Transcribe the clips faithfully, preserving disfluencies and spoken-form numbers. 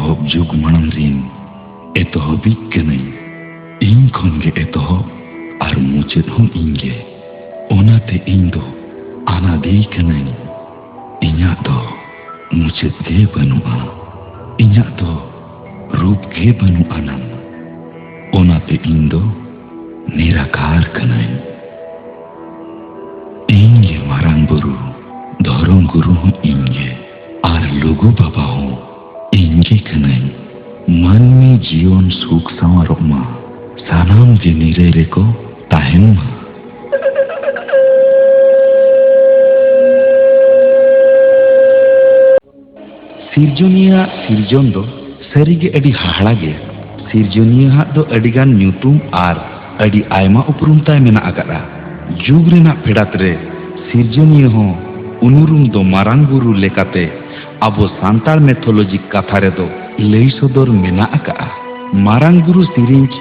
ᱮᱛᱚᱦᱚᱵ ᱡᱩᱜᱽ ᱢᱟᱲᱟᱝ ᱨᱤᱱ ᱮᱛᱚᱦᱚᱵᱤᱡ ᱠᱟᱹᱱᱟᱹᱧ᱾ ᱤᱧ ᱠᱷᱚᱱ ᱜᱮ ᱮᱛᱚᱦᱚᱵ ᱟᱨ ᱢᱩᱪᱟᱹᱫ ᱦᱚᱸ ᱤᱧ ᱜᱮ᱾ ᱚᱱᱟᱛᱮ ᱤᱧ ᱫᱚ ᱟᱱᱟᱫᱤ ᱠᱟᱹᱱᱟᱹᱧ᱾ ᱤᱧᱟᱹᱜ ᱫᱚ ᱢᱩᱪᱟᱹᱫ ᱜᱮ ᱵᱟᱹᱱᱩᱜᱼᱟ᱾ ᱤᱧᱟᱹᱜ ᱫᱚ ᱨᱩᱯ ᱜᱮ ᱵᱟᱹᱱᱩᱜ ᱟᱱᱟᱝ᱾ ᱚᱱᱟᱛᱮ ᱤᱧ ᱫᱚ ᱱᱤᱨᱟᱠᱟᱨ ᱠᱟᱹᱱᱟᱹᱧ᱾ ᱤᱧ ᱜᱮ ᱢᱟᱨᱟᱝ ᱵᱩᱨᱩ, ᱫᱷᱚᱨᱚᱢ ᱜᱩᱨᱩ ᱦᱚᱸ ᱤᱧ ᱜᱮ, ᱟᱨ ᱞᱩᱜᱩ ᱵᱟᱵᱟ ᱦᱚᱸ ᱤᱧ ᱜᱮ ᱠᱟᱹᱱᱟᱹᱧ᱾ ᱢᱟᱹᱱᱢᱤ ᱡᱤᱭᱚᱱ ᱥᱩᱠ ᱥᱟᱶᱟᱨᱚᱜ ᱢᱟ, ᱥᱟᱱᱟᱢ ᱜᱮ ᱱᱤᱨᱟᱹᱭ ᱨᱮᱠᱚ ᱛᱟᱦᱮᱱ ᱢᱟ᱾ ᱥᱤᱨᱡᱚᱱᱤᱭᱟᱹᱣᱟᱜ ᱥᱤᱨᱡᱚᱱ ᱫᱚ ᱥᱟᱹᱨᱤᱜᱮ ᱟᱹᱰᱤ ᱦᱟᱦᱟᱲᱟ ᱜᱮᱭᱟ᱾ ᱥᱤᱨᱡᱚᱱᱤᱭᱟᱹᱣᱟᱜ ᱫᱚ ᱟᱹᱰᱤᱜᱟᱱ ᱧᱩᱛᱩᱢ ᱟᱨ ᱟᱹᱰᱤ ᱟᱭᱢᱟ ᱩᱯᱨᱩᱢ ᱛᱟᱭ ᱢᱮᱱᱟᱜ ᱟᱠᱟᱫᱼᱟ᱾ ᱡᱩᱜᱽ ᱨᱮᱱᱟᱜ ᱯᱷᱮᱰᱟᱛ ᱨᱮ ᱥᱤᱨᱡᱚᱱᱤᱭᱟᱹ ᱦᱚᱸ ᱩᱱᱩᱨᱩᱢ ᱫᱚ ᱢᱟᱨᱟᱝ ᱵᱩᱨᱩ ᱞᱮᱠᱟᱛᱮ ᱟᱵᱚ ᱥᱟᱱᱛᱟᱲ ᱢᱮᱛᱷᱳᱞᱚᱡᱤ ᱠᱟᱛᱷᱟ ᱨᱮᱫᱚ ᱞᱟᱹᱭ ᱥᱚᱫᱚᱨ ᱢᱮᱱᱟᱜ ᱟᱠᱟᱫᱼᱟ᱾ ᱢᱟᱨᱟᱝ ᱵᱩᱨᱩ ᱥᱤᱨᱤᱧᱡ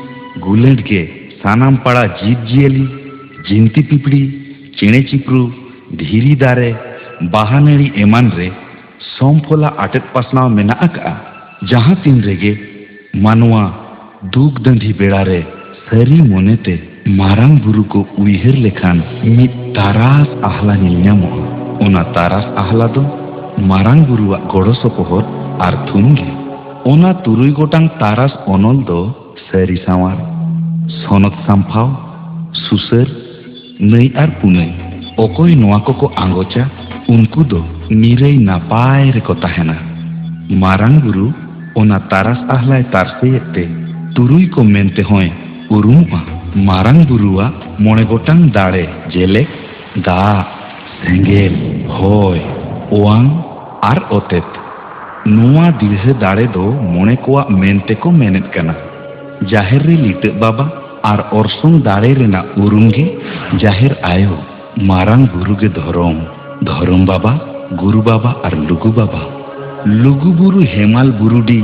ᱜᱩᱞᱟᱹᱰ ᱜᱮ ᱥᱟᱱᱟᱢ ᱯᱟᱲᱟ ᱡᱤᱵᱽ ᱡᱤᱭᱟᱹᱞᱤ, ᱡᱤᱱᱛᱤ ᱯᱤᱯᱲᱤ, ᱪᱮᱬᱮ ᱪᱤᱯᱨᱩ, ᱫᱷᱤᱨᱤ ᱫᱟᱨᱮ, ᱵᱟᱦᱟ ᱱᱟᱹᱲᱤ ᱮᱢᱟᱱ ᱨᱮ ᱥᱚᱢᱯᱷᱚᱞᱟ ᱟᱴᱮᱫ ᱯᱟᱥᱱᱟᱣ ᱢᱮᱱᱟᱜ ᱟᱠᱟᱫᱼᱟ᱾ ᱡᱟᱦᱟᱸ ᱛᱤᱱ ᱨᱮᱜᱮ ᱢᱟᱱᱣᱟ ᱫᱩᱠ ᱫᱟᱹᱱᱫᱷᱤ ᱵᱮᱲᱟ ᱨᱮ ᱥᱟᱹᱨᱤ ᱢᱚᱱᱮᱛᱮ ᱢᱟᱨᱟᱝ ᱵᱩᱨᱩ ᱠᱚ ᱩᱭᱦᱟᱹᱨ ᱞᱮᱠᱷᱟᱱ ᱢᱤᱫ ᱛᱟᱨᱟᱥ ᱟᱦᱞᱟ ᱧᱮᱞ ᱧᱟᱢᱚᱜᱼᱟ᱾ ᱚᱱᱟ ᱛᱟᱨᱟᱥ ᱟᱦᱞᱟ ᱫᱚ ᱢᱟᱨᱟᱝ ᱵᱩᱨᱩᱣᱟᱜ ᱜᱚᱲᱚ ᱥᱚᱯᱚᱦᱚᱫ ᱟᱨ ᱛᱷᱩᱢ ᱜᱮ᱾ ᱚᱱᱟ ᱛᱩᱨᱩᱭ ᱜᱚᱴᱟᱝ ᱛᱟᱨᱟᱥ ᱚᱱᱚᱞ ᱫᱚ ᱥᱟᱹᱨᱤ ᱥᱟᱶᱟᱨ, ᱥᱚᱱᱚᱛ ᱥᱟᱢᱯᱷᱟᱣ, ᱥᱩᱥᱟᱹᱨ, ᱱᱟᱹᱭ ᱟᱨ ᱯᱩᱱᱟᱹᱭ᱾ ᱚᱠᱚᱭ ᱱᱚᱣᱟ ᱠᱚᱠᱚ ᱟᱸᱜᱚᱪᱟ, ᱩᱱᱠᱩ ᱫᱚ ᱱᱤᱨᱟᱹᱭ ᱱᱟᱯᱟᱭ ᱨᱮᱠᱚ ᱛᱟᱦᱮᱱᱟ᱾ ᱢᱟᱨᱟᱝ ᱵᱩᱨᱩ ᱚᱱᱟ ᱛᱟᱨᱟᱥ ᱟᱦᱞᱟᱭ ᱛᱟᱨᱥᱮᱭᱮᱫ ᱛᱮ ᱛᱩᱨᱩᱭ ᱠᱚ ᱢᱮᱱᱛᱮ ᱦᱚᱸᱭ ᱩᱨᱩᱢᱚᱜᱼᱟ᱾ ᱢᱟᱨᱟᱝ ᱵᱩᱨᱩᱣᱟᱜ ᱢᱚᱬᱮ ᱜᱚᱴᱟᱝ ᱫᱟᱲᱮ, ᱡᱮᱞᱮᱠ ᱫᱟᱜ, ᱥᱮᱸᱜᱮᱞ, ᱦᱚᱭ, ᱚᱣᱟᱝ ᱟᱨ ᱚᱛᱮᱛ᱾ ᱱᱚᱣᱟ ᱫᱤᱲᱦᱟᱹ ᱫᱟᱲᱮ ᱫᱚ ᱢᱚᱬᱮ ᱠᱚᱣᱟᱜ ᱢᱮᱱᱛᱮ ᱠᱚ ᱢᱮᱱᱮᱫ ᱠᱟᱱᱟ᱾ ᱡᱟᱦᱮᱨ ᱨᱮ ᱞᱤᱴᱟᱹᱜ ᱵᱟᱵᱟ ᱟᱨ ᱚᱨᱥᱚᱝ ᱫᱟᱲᱮ ᱨᱮᱱᱟᱜ ᱩᱨᱩᱢ ᱜᱮ ᱡᱟᱦᱮᱨ ᱟᱭᱳ᱾ ᱢᱟᱨᱟᱝ ᱵᱩᱨᱩ ᱜᱮ ᱫᱷᱚᱨᱚᱢ, ᱫᱷᱚᱨᱚᱢ ᱵᱟᱵᱟ, ᱜᱩᱨᱩ ᱵᱟᱵᱟ ᱟᱨ ᱞᱩᱜᱩ ᱵᱟᱵᱟ᱾ ᱞᱩᱜᱩ ᱵᱩᱨᱩ, ᱦᱮᱢᱟᱞ ᱵᱩᱨᱩᱰᱤ,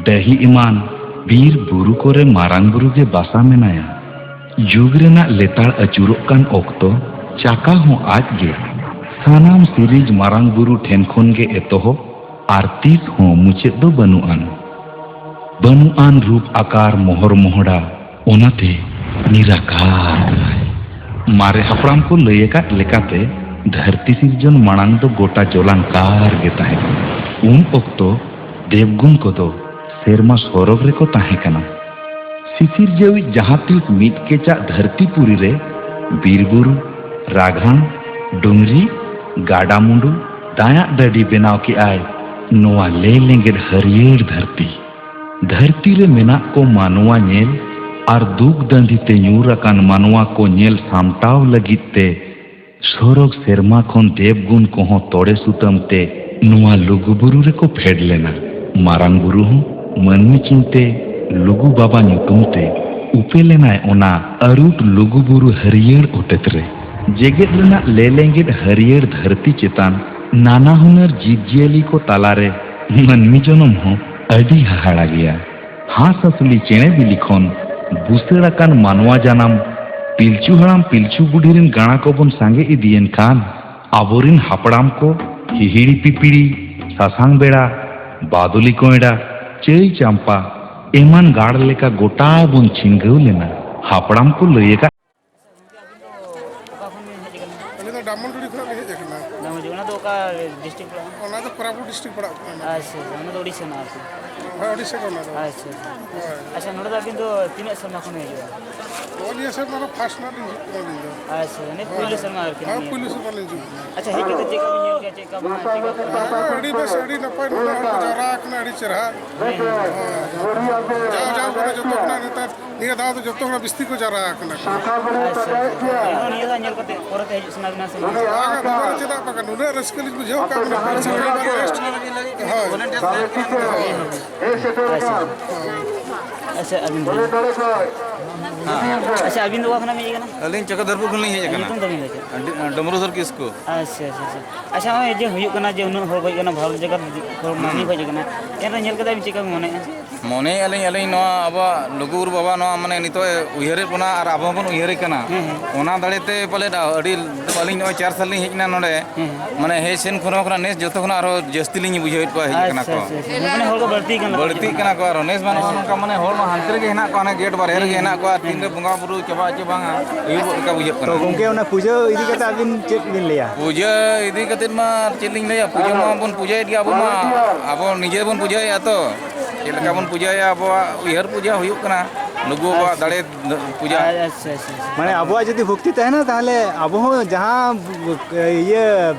ᱰᱟᱹᱦᱤ ᱮᱢᱟᱱ ᱵᱤᱨ ᱵᱩᱨᱩ ᱠᱚᱨᱮ ᱢᱟᱨᱟᱝ ᱵᱩᱨᱩ ᱜᱮ ᱵᱟᱥᱟ ᱢᱮᱱᱟᱭᱟ᱾ ᱡᱩᱜᱽ ᱨᱮᱱᱟᱜ ᱞᱮᱛᱟᱲ ᱟᱹᱪᱩᱨᱚᱜ ᱠᱟᱱ ᱚᱠᱛᱚ ᱪᱟᱠᱟ ᱦᱚᱸ ᱟᱡ ᱜᱮ᱾ ᱥᱟᱱᱟᱢ ᱥᱤᱨᱤᱡᱽ ᱢᱟᱨᱟᱝ ᱵᱩᱨᱩ ᱴᱷᱮᱱ ᱠᱷᱚᱱ ᱜᱮ ᱮᱛᱚᱦᱚᱵ ᱟᱨ ᱛᱤᱥ ᱦᱚᱸ ᱢᱩᱪᱟᱹᱫ ᱫᱚ ᱵᱟᱹᱱᱩᱜ ᱟᱱ᱾ ᱟᱱ ᱨᱩᱯ ᱟᱠᱟᱨ ᱢᱚᱦᱚᱨ ᱢᱚᱦᱚᱰᱟ, ᱚᱱᱟᱛᱮ ᱱᱤᱨᱟᱠᱟᱨ ᱠᱟᱱᱟᱭ᱾ ᱢᱟᱨᱮ ᱦᱟᱯᱲᱟᱢ ᱠᱚ ᱞᱟᱹᱭ ᱟᱠᱟᱫ ᱞᱮᱠᱟᱛᱮ, ᱫᱷᱟᱹᱨᱛᱤ ᱥᱤᱨᱡᱚᱱ ᱢᱟᱲᱟᱝ ᱫᱚ ᱜᱚᱴᱟ ᱡᱚᱞᱟᱝᱠᱟᱨ ᱜᱮ ᱛᱟᱦᱮᱸ ᱠᱟᱱᱟ᱾ ᱩᱱ ᱚᱠᱛᱚ ᱫᱮᱵᱽᱜᱩᱱ ᱠᱚᱫᱚ ᱥᱮᱨᱢᱟ ᱥᱚᱨᱚᱜᱽ ᱨᱮᱠᱚ ᱛᱟᱦᱮᱸ ᱠᱟᱱᱟ᱾ ᱥᱤᱥᱤᱨᱡᱟᱹᱣᱤᱡ ᱡᱟᱦᱟᱸ ᱛᱤᱥ ᱢᱤᱫ ᱠᱮᱪᱟᱜ ᱫᱷᱟᱹᱨᱛᱤ ᱯᱩᱨᱤ ᱨᱮ ᱵᱤᱨ ᱵᱩᱨᱩ, ᱨᱟᱜᱷᱟᱱ, ᱰᱩᱝᱨᱤ, ᱜᱟᱰᱟ ᱢᱩᱸᱰᱩ, ᱫᱟᱭᱟᱜ ᱰᱟᱹᱰᱤ ᱵᱮᱱᱟᱣ ᱠᱮᱜᱼᱟᱭ ᱱᱚᱣᱟ ᱞᱮ ᱞᱮᱸᱜᱮᱫ ᱦᱟᱹᱨᱭᱟᱹᱲ ᱫᱷᱟᱹᱨᱛᱤ᱾ ᱫᱷᱟᱹᱨᱛᱤ ᱨᱮ ᱢᱮᱱᱟᱜ ᱠᱚ ᱢᱟᱱᱣᱟ ᱧᱮᱞ ᱟᱨ ᱫᱩᱠ ᱫᱟᱸᱫᱷᱤ ᱛᱮ ᱧᱩᱨ ᱟᱠᱟᱱ ᱢᱟᱱᱣᱟ ᱠᱚ ᱧᱮᱞ ᱥᱟᱢᱴᱟᱣ ᱞᱟᱹᱜᱤᱫ ᱛᱮ ᱥᱚᱨᱚᱜᱽ ᱥᱮᱨᱢᱟ ᱠᱷᱚᱱ ᱫᱮᱵᱽᱜᱩᱱ ᱠᱚᱦᱚᱸ ᱛᱚᱲᱮ ᱥᱩᱛᱟᱹᱢ ᱛᱮ ᱱᱚᱣᱟ ᱞᱩᱜᱩ ᱵᱩᱨᱩ ᱨᱮᱠᱚ ᱯᱷᱮᱰ ᱞᱮᱱᱟ᱾ ᱢᱟᱨᱟᱝ ᱵᱩᱨᱩ ᱦᱚᱸ ᱢᱟᱹᱱᱢᱤ ᱪᱤᱱᱛᱮ ᱞᱩᱜᱩ ᱵᱟᱵᱟ ᱧᱩᱛᱩᱢ ᱛᱮ ᱩᱯᱮ ᱞᱮᱱᱟᱭ ᱚᱱᱟ ᱟᱹᱨᱩᱴ ᱞᱩᱜᱩ ᱵᱩᱨᱩ ᱦᱟᱹᱨᱭᱟᱹᱲ ᱚᱛᱮᱛ ᱨᱮ᱾ ᱡᱮᱜᱮᱛ ᱨᱮᱱᱟᱜ ᱞᱮᱞᱮᱸᱜᱮᱫ ᱦᱟᱹᱨᱭᱟᱹᱲ ᱫᱷᱟᱹᱨᱛᱤ ᱪᱮᱛᱟᱱ ᱱᱟᱱᱟ ᱦᱩᱱᱟᱹᱨ ᱡᱤᱵᱽ ᱡᱤᱭᱟᱹᱞᱤ ᱠᱚ ᱛᱟᱞᱟᱨᱮ ᱢᱟᱹᱱᱢᱤ ᱡᱚᱱᱚᱢ ᱦᱚᱸ ᱟᱹᱰᱤ ᱦᱟᱦᱟᱲᱟ ᱜᱮᱭᱟ᱾ ᱦᱟᱸᱥ ᱦᱟᱸᱥᱞᱤ ᱪᱮᱬᱮ ᱵᱤᱞᱤ ᱠᱷᱚᱱ ᱵᱩᱥᱟᱹᱲ ᱟᱠᱟᱱ ᱢᱟᱱᱣᱟ ᱡᱟᱱᱟᱢ, ᱯᱤᱞᱪᱩ ᱦᱟᱲᱟᱢ ᱯᱤᱞᱪᱩ ᱵᱩᱰᱷᱤ ᱨᱤᱱ ᱜᱟᱬᱟ ᱠᱚᱵᱚᱱ ᱥᱟᱸᱜᱮ ᱤᱫᱤᱭᱮᱱ ᱠᱷᱟᱱ, ᱟᱵᱚᱨᱤᱱ ᱦᱟᱯᱲᱟᱢ ᱠᱚ ᱦᱤᱦᱤᱲᱤ ᱯᱤᱯᱤᱲᱤ, ᱥᱟᱥᱟᱝ ᱵᱮᱲᱟ, ᱵᱟᱫᱚᱞᱤ ᱠᱚᱭᱰᱟ, ᱪᱟᱹᱭ ᱪᱟᱢᱯᱟ ᱮᱢᱟᱱ ᱜᱟᱲ ᱞᱮᱠᱟ ᱜᱚᱴᱟ ᱵᱚᱱ ᱪᱷᱤᱱᱜᱟᱹᱣ ᱞᱮᱱᱟ᱾ ᱦᱟᱯᱲᱟᱢ ᱠᱚ ᱞᱟᱹᱭ ᱟᱠᱟᱫ ᱚᱠᱟ ᱠᱷᱚᱱ ᱵᱤᱱ ᱦᱮᱡ ᱟᱠᱟᱱᱟ? ᱟᱹᱞᱤᱧ ᱫᱚ ᱰᱟᱢᱚᱱᱰᱩᱲᱤ ᱠᱷᱚᱱᱟᱜ ᱞᱤᱧ ᱦᱮᱡ ᱟᱠᱟᱱᱟ᱾ ᱰᱟᱢᱚᱱᱰᱩᱲᱤ, ᱚᱱᱟ ᱫᱚ ᱚᱠᱟ ᱰᱤᱥᱴᱨᱤᱠᱴ ᱯᱟᱲᱟᱜᱼᱟ? ᱚᱱᱟ ᱫᱚ ᱠᱳᱨᱟᱯᱩᱴ ᱰᱤᱥᱴᱨᱤᱠᱴ ᱯᱟᱲᱟᱜ ᱠᱟᱱᱟ᱾ ᱟᱪᱪᱷᱟ, ᱚᱱᱟ ᱫᱚ ᱳᱰᱤᱥᱟ ᱨᱮᱱᱟᱜ ᱟᱨᱠᱤ᱾ ᱦᱳᱭ, ᱳᱰᱤᱥᱟ ᱜᱮ ᱚᱱᱟ ᱫᱚ᱾ ᱟᱪᱪᱷᱟ, ᱟᱪᱪᱷᱟ᱾ ᱦᱳᱭ᱾ ᱟᱪᱪᱷᱟ, ᱱᱚᱰᱮ ᱫᱚ ᱟᱹᱵᱤᱱ ᱫᱚ ᱛᱤᱱᱟᱹᱜ ᱥᱮᱨᱢᱟ ᱠᱷᱚᱱ ᱵᱤᱱ ᱦᱤᱡᱩᱜᱼᱟ? ᱱᱚᱜᱼᱚᱭ ᱱᱤᱭᱟᱹ ᱥᱮᱨᱢᱟ ᱫᱚ ᱯᱷᱟᱥᱴ ᱱᱟᱜ ᱞᱤᱧ ᱦᱤᱡᱩᱜ ᱠᱟᱱᱟ ᱟᱹᱞᱤᱧ ᱫᱚ᱾ ᱟᱪᱪᱷᱟ, ᱱᱤᱭᱟᱹ ᱯᱳᱭᱞᱳ ᱥᱮᱨᱢᱟ ᱟᱨᱠᱤ ᱦᱳᱭ, ᱱᱤᱭᱟᱹ᱾ ᱯᱳᱭᱞᱳ ᱥᱮᱨᱢᱟ ᱞᱤᱧ ᱦᱤᱡᱩᱜ ᱠᱟᱱᱟ᱾ ᱟᱪᱪᱷᱟ, ᱦᱮᱡ ᱠᱟᱛᱮ ᱪᱮᱫ ᱞᱮᱠᱟ ᱵᱤᱱ ᱧᱮᱞ ᱠᱮᱫᱟ, ᱪᱮᱫ ᱞᱮᱠᱟ ᱵᱟᱝ, ᱪᱮᱫ ᱞᱮᱠᱟ? ᱦᱮᱸ, ᱟᱹᱰᱤ ᱵᱮᱥ, ᱟᱹᱰᱤ ᱱᱟᱯᱟᱭ, ᱱᱩᱱᱟᱹᱜ ᱦᱚᱲ ᱠᱚ ᱡᱟᱣᱨᱟ ᱟᱠᱟᱱᱟ, ᱟᱹᱰᱤ ᱪᱮᱨᱦᱟ᱾ ᱦᱮᱸ, ᱦᱮᱸ᱾ ᱦᱳᱭ᱾ ᱡᱟᱣ, ᱡᱟᱣ ᱠᱷᱚᱱᱟᱜ ᱡᱚᱛᱚ ᱠᱷᱚᱱᱟᱜ ᱱᱮᱛᱟᱨ ᱱᱤᱭᱟᱹ ᱫᱷᱟᱣ ᱫᱚ ᱡᱚᱛᱚ ᱠᱷᱚᱱᱟᱜ ᱵᱤᱥᱛᱤ ᱠᱚ ᱡᱟᱣᱨᱟ ᱟᱠᱟᱱᱟ ᱠᱚ᱾ ᱟᱪᱪᱷᱟ, ᱟᱪᱪᱷᱟ, ᱟᱪᱪᱷᱟ᱾ ᱱᱤᱭᱟᱹ ᱫᱷᱟᱣ ᱧᱮᱞ ᱠᱟᱛᱮ ᱯᱚᱨᱮᱛᱮ ᱦᱤᱡᱩᱜ ᱥᱟᱱᱟ ᱵᱤᱱᱟ ᱥᱮ ᱵᱟᱝ? ᱵᱟᱝᱟ, ᱱᱚᱣᱟ ᱪᱮᱫᱟᱜ ᱵᱟᱝᱟ? ᱱᱩᱱᱟᱹᱜ ᱨᱟᱹᱥᱠᱟᱹ ᱞᱤᱧ ᱵᱩᱡᱷᱟᱹᱣ ᱠᱮᱫᱟ, ᱢᱟᱱᱮ ᱯᱟᱹᱧᱪᱤ ᱯᱟᱲᱦᱟᱴ ᱨᱮᱥᱴ᱾ ᱦᱳᱭ᱾ ᱟᱪᱪᱷᱟ᱾ ᱟᱪᱪᱷᱟ, ᱟᱹᱵᱤᱱ ᱞᱟᱹᱭ ᱵᱤᱱ᱾ ᱟᱪᱪᱷᱟ, ᱟᱹᱵᱤᱱ ᱫᱚ ᱚᱠᱟ ᱠᱷᱚᱱᱟᱜ ᱵᱤᱱ ᱦᱮᱡ ᱟᱠᱟᱱᱟ? ᱟᱹᱞᱤᱧ ᱪᱚᱠᱨᱚᱫᱷᱚᱨᱯᱩᱨ ᱠᱷᱚᱱ ᱞᱤᱧ ᱦᱮᱡ ᱟᱠᱟᱱᱟ᱾ ᱧᱩᱛᱩᱢ ᱛᱟᱵᱤᱱ ᱫᱚ ᱪᱮᱫ? ᱰᱤ-, ᱰᱚᱢᱨᱩᱫᱷᱚᱨ ᱠᱤᱥᱠᱩ᱾ ᱟᱪᱪᱷᱟ, ᱟᱪᱪᱷᱟ, ᱟᱪᱪᱷᱟ᱾ ᱟᱪᱪᱷᱟ, ᱱᱚᱜᱼᱚᱭ ᱡᱮ ᱦᱩᱭᱩᱜ ᱠᱟᱱᱟ, ᱡᱮ ᱩᱱᱟᱹᱜ ᱦᱚᱲ ᱜᱚᱡ ᱠᱟᱱᱟ, ᱵᱷᱟᱨᱚᱛ ᱡᱟᱠᱟᱛ ᱦᱚᱲ ᱢᱟᱹᱱᱢᱤ ᱦᱩᱸ᱾ ᱜᱚᱡ ᱠᱟᱱᱟ, ᱮᱱᱨᱮᱦᱚᱸ ᱧᱮᱞ ᱠᱟᱛᱮ ᱟᱹᱵᱤᱱ ᱪᱮᱫ ᱞᱮᱠᱟ ᱵᱤᱱ ᱢᱚᱱᱮᱭᱮᱫᱼᱟ? ᱢᱚᱱᱮᱭᱮᱫᱼᱟ ᱞᱤᱧ, ᱟᱹᱞᱤᱧ ᱱᱚᱣᱟ ᱟᱵᱚᱣᱟᱜ ᱞᱩᱜᱩᱵᱩᱨᱩ ᱵᱟᱵᱟ ᱱᱚᱣᱟ, ᱢᱟᱱᱮ, ᱱᱤᱛᱚᱜ ᱮ ᱩᱭᱦᱟᱹᱨᱮᱫ ᱵᱚᱱᱟ ᱟᱨ ᱟᱵᱚ ᱦᱚᱸᱵᱚᱱ ᱩᱭᱦᱟᱹᱨᱮ ᱠᱟᱱᱟ᱾ ᱦᱮᱸ, ᱦᱮᱸ᱾ ᱚᱱᱟ ᱫᱟᱲᱮ ᱛᱮ ᱯᱟᱞᱮᱫ ᱟᱹᱰᱤ, ᱟᱹᱞᱤᱧ ᱱᱚᱜᱼᱚᱭ ᱪᱟᱨ ᱥᱟᱞ ᱞᱤᱧ ᱦᱮᱡ ᱮᱱᱟ ᱱᱚᱰᱮ᱾ ᱦᱮᱸ, ᱦᱮᱸ᱾ ᱢᱟᱱᱮ, ᱦᱮᱡ ᱥᱮᱱ ᱠᱷᱚᱱ ᱦᱚᱸ ᱱᱮᱥ ᱡᱚᱛᱚ ᱠᱷᱚᱱᱟᱜ ᱟᱨᱦᱚᱸ ᱡᱟᱹᱥᱛᱤ ᱞᱤᱧ ᱵᱩᱡᱷᱟᱹᱣᱮᱫ ᱠᱚᱣᱟ, ᱦᱤᱡᱩᱜ ᱠᱟᱱᱟ ᱟᱪᱪᱷᱟ, ᱠᱚ᱾ ᱟᱪᱪᱷᱟ, ᱟᱪᱪᱷᱟ᱾ ᱢᱟᱱᱮ, ᱦᱚᱲ ᱠᱚ ᱵᱟᱹᱲᱛᱤ ᱠᱟᱱᱟ ᱠᱚ᱾ ᱵᱟᱹᱲᱛᱤᱜ ᱠᱟᱱᱟ ᱠᱚ ᱟᱨᱦᱚᱸ᱾ ᱱᱮᱥ ᱢᱟ ᱱᱚᱜᱼᱚ ᱟᱪᱪᱷᱟ᱾ ᱱᱚᱝᱠᱟ, ᱢᱟᱱᱮ, ᱦᱚᱲ ᱢᱟ ᱦᱟᱱᱛᱮ ᱨᱮᱜᱮ ᱦᱮᱱᱟᱜ ᱠᱚᱣᱟ, ᱦᱟᱱᱮ ᱜᱮᱴ ᱵᱟᱨᱦᱮ ᱨᱮᱜᱮ ᱦᱮᱸ, ᱦᱮᱱᱟᱜ ᱠᱚᱣᱟ᱾ ᱦᱮᱸ, ᱛᱤᱱᱨᱮ ᱦᱮᱸ᱾ ᱵᱚᱸᱜᱟ ᱵᱩᱨᱩ ᱪᱟᱵᱟᱜᱼᱟ ᱪᱮ ᱵᱟᱝᱟ, ᱟᱹᱭᱩᱵᱚᱜ ᱞᱮᱠᱟ ᱵᱩᱡᱷᱟᱹᱜ ᱛᱚ ᱠᱟᱱᱟ᱾ ᱜᱚᱝᱠᱮ, ᱚᱱᱟ ᱯᱩᱡᱟᱹ ᱤᱫᱤ ᱠᱟᱛᱮ ᱟᱹᱵᱤᱱ ᱪᱮᱫ ᱵᱤᱱ ᱞᱟᱹᱭᱟ? ᱯᱩᱡᱟᱹ ᱤᱫᱤ ᱠᱟᱛᱮ ᱢᱟ ᱪᱮᱫ ᱞᱤᱧ ᱞᱟᱹᱭᱟ, ᱯᱩᱡᱟᱹ ᱢᱟᱵᱚᱱ ᱯᱩᱡᱟᱹᱭᱮᱫ ᱜᱮ ᱟᱵᱚ ᱢᱟ, ᱟᱵᱚ ᱱᱤᱡᱮ ᱵᱚᱱ ᱯᱩᱡᱟᱹᱭᱮᱫᱼᱟ ᱛᱚ᱾ ᱪᱮᱫ ᱞᱮᱠᱟ ᱵᱚᱱ ᱯᱩᱡᱟᱹᱭᱟ, ᱟᱵᱚᱣᱟᱜ ᱩᱭᱦᱟᱹᱨ ᱯᱩᱡᱟᱹ ᱦᱩᱭᱩᱜ ᱠᱟᱱᱟ, ᱞᱩᱜᱩ ᱵᱟᱵᱟᱣᱟᱜ ᱟᱪᱪᱷᱟ᱾ ᱫᱟᱲᱮ ᱯᱩᱡᱟᱹ᱾ ᱟᱪᱪᱷᱟ, ᱟᱪᱪᱷᱟ, ᱟᱪᱪᱷᱟ᱾ ᱢᱟᱱᱮ, ᱟᱵᱚᱣᱟᱜ ᱡᱩᱫᱤ ᱵᱷᱚᱠᱛᱤ ᱛᱟᱦᱮᱱᱟ, ᱛᱟᱦᱚᱞᱮ ᱟᱵᱚ ᱦᱚᱸ ᱡᱟᱦᱟᱸ, ᱤᱭᱟᱹ,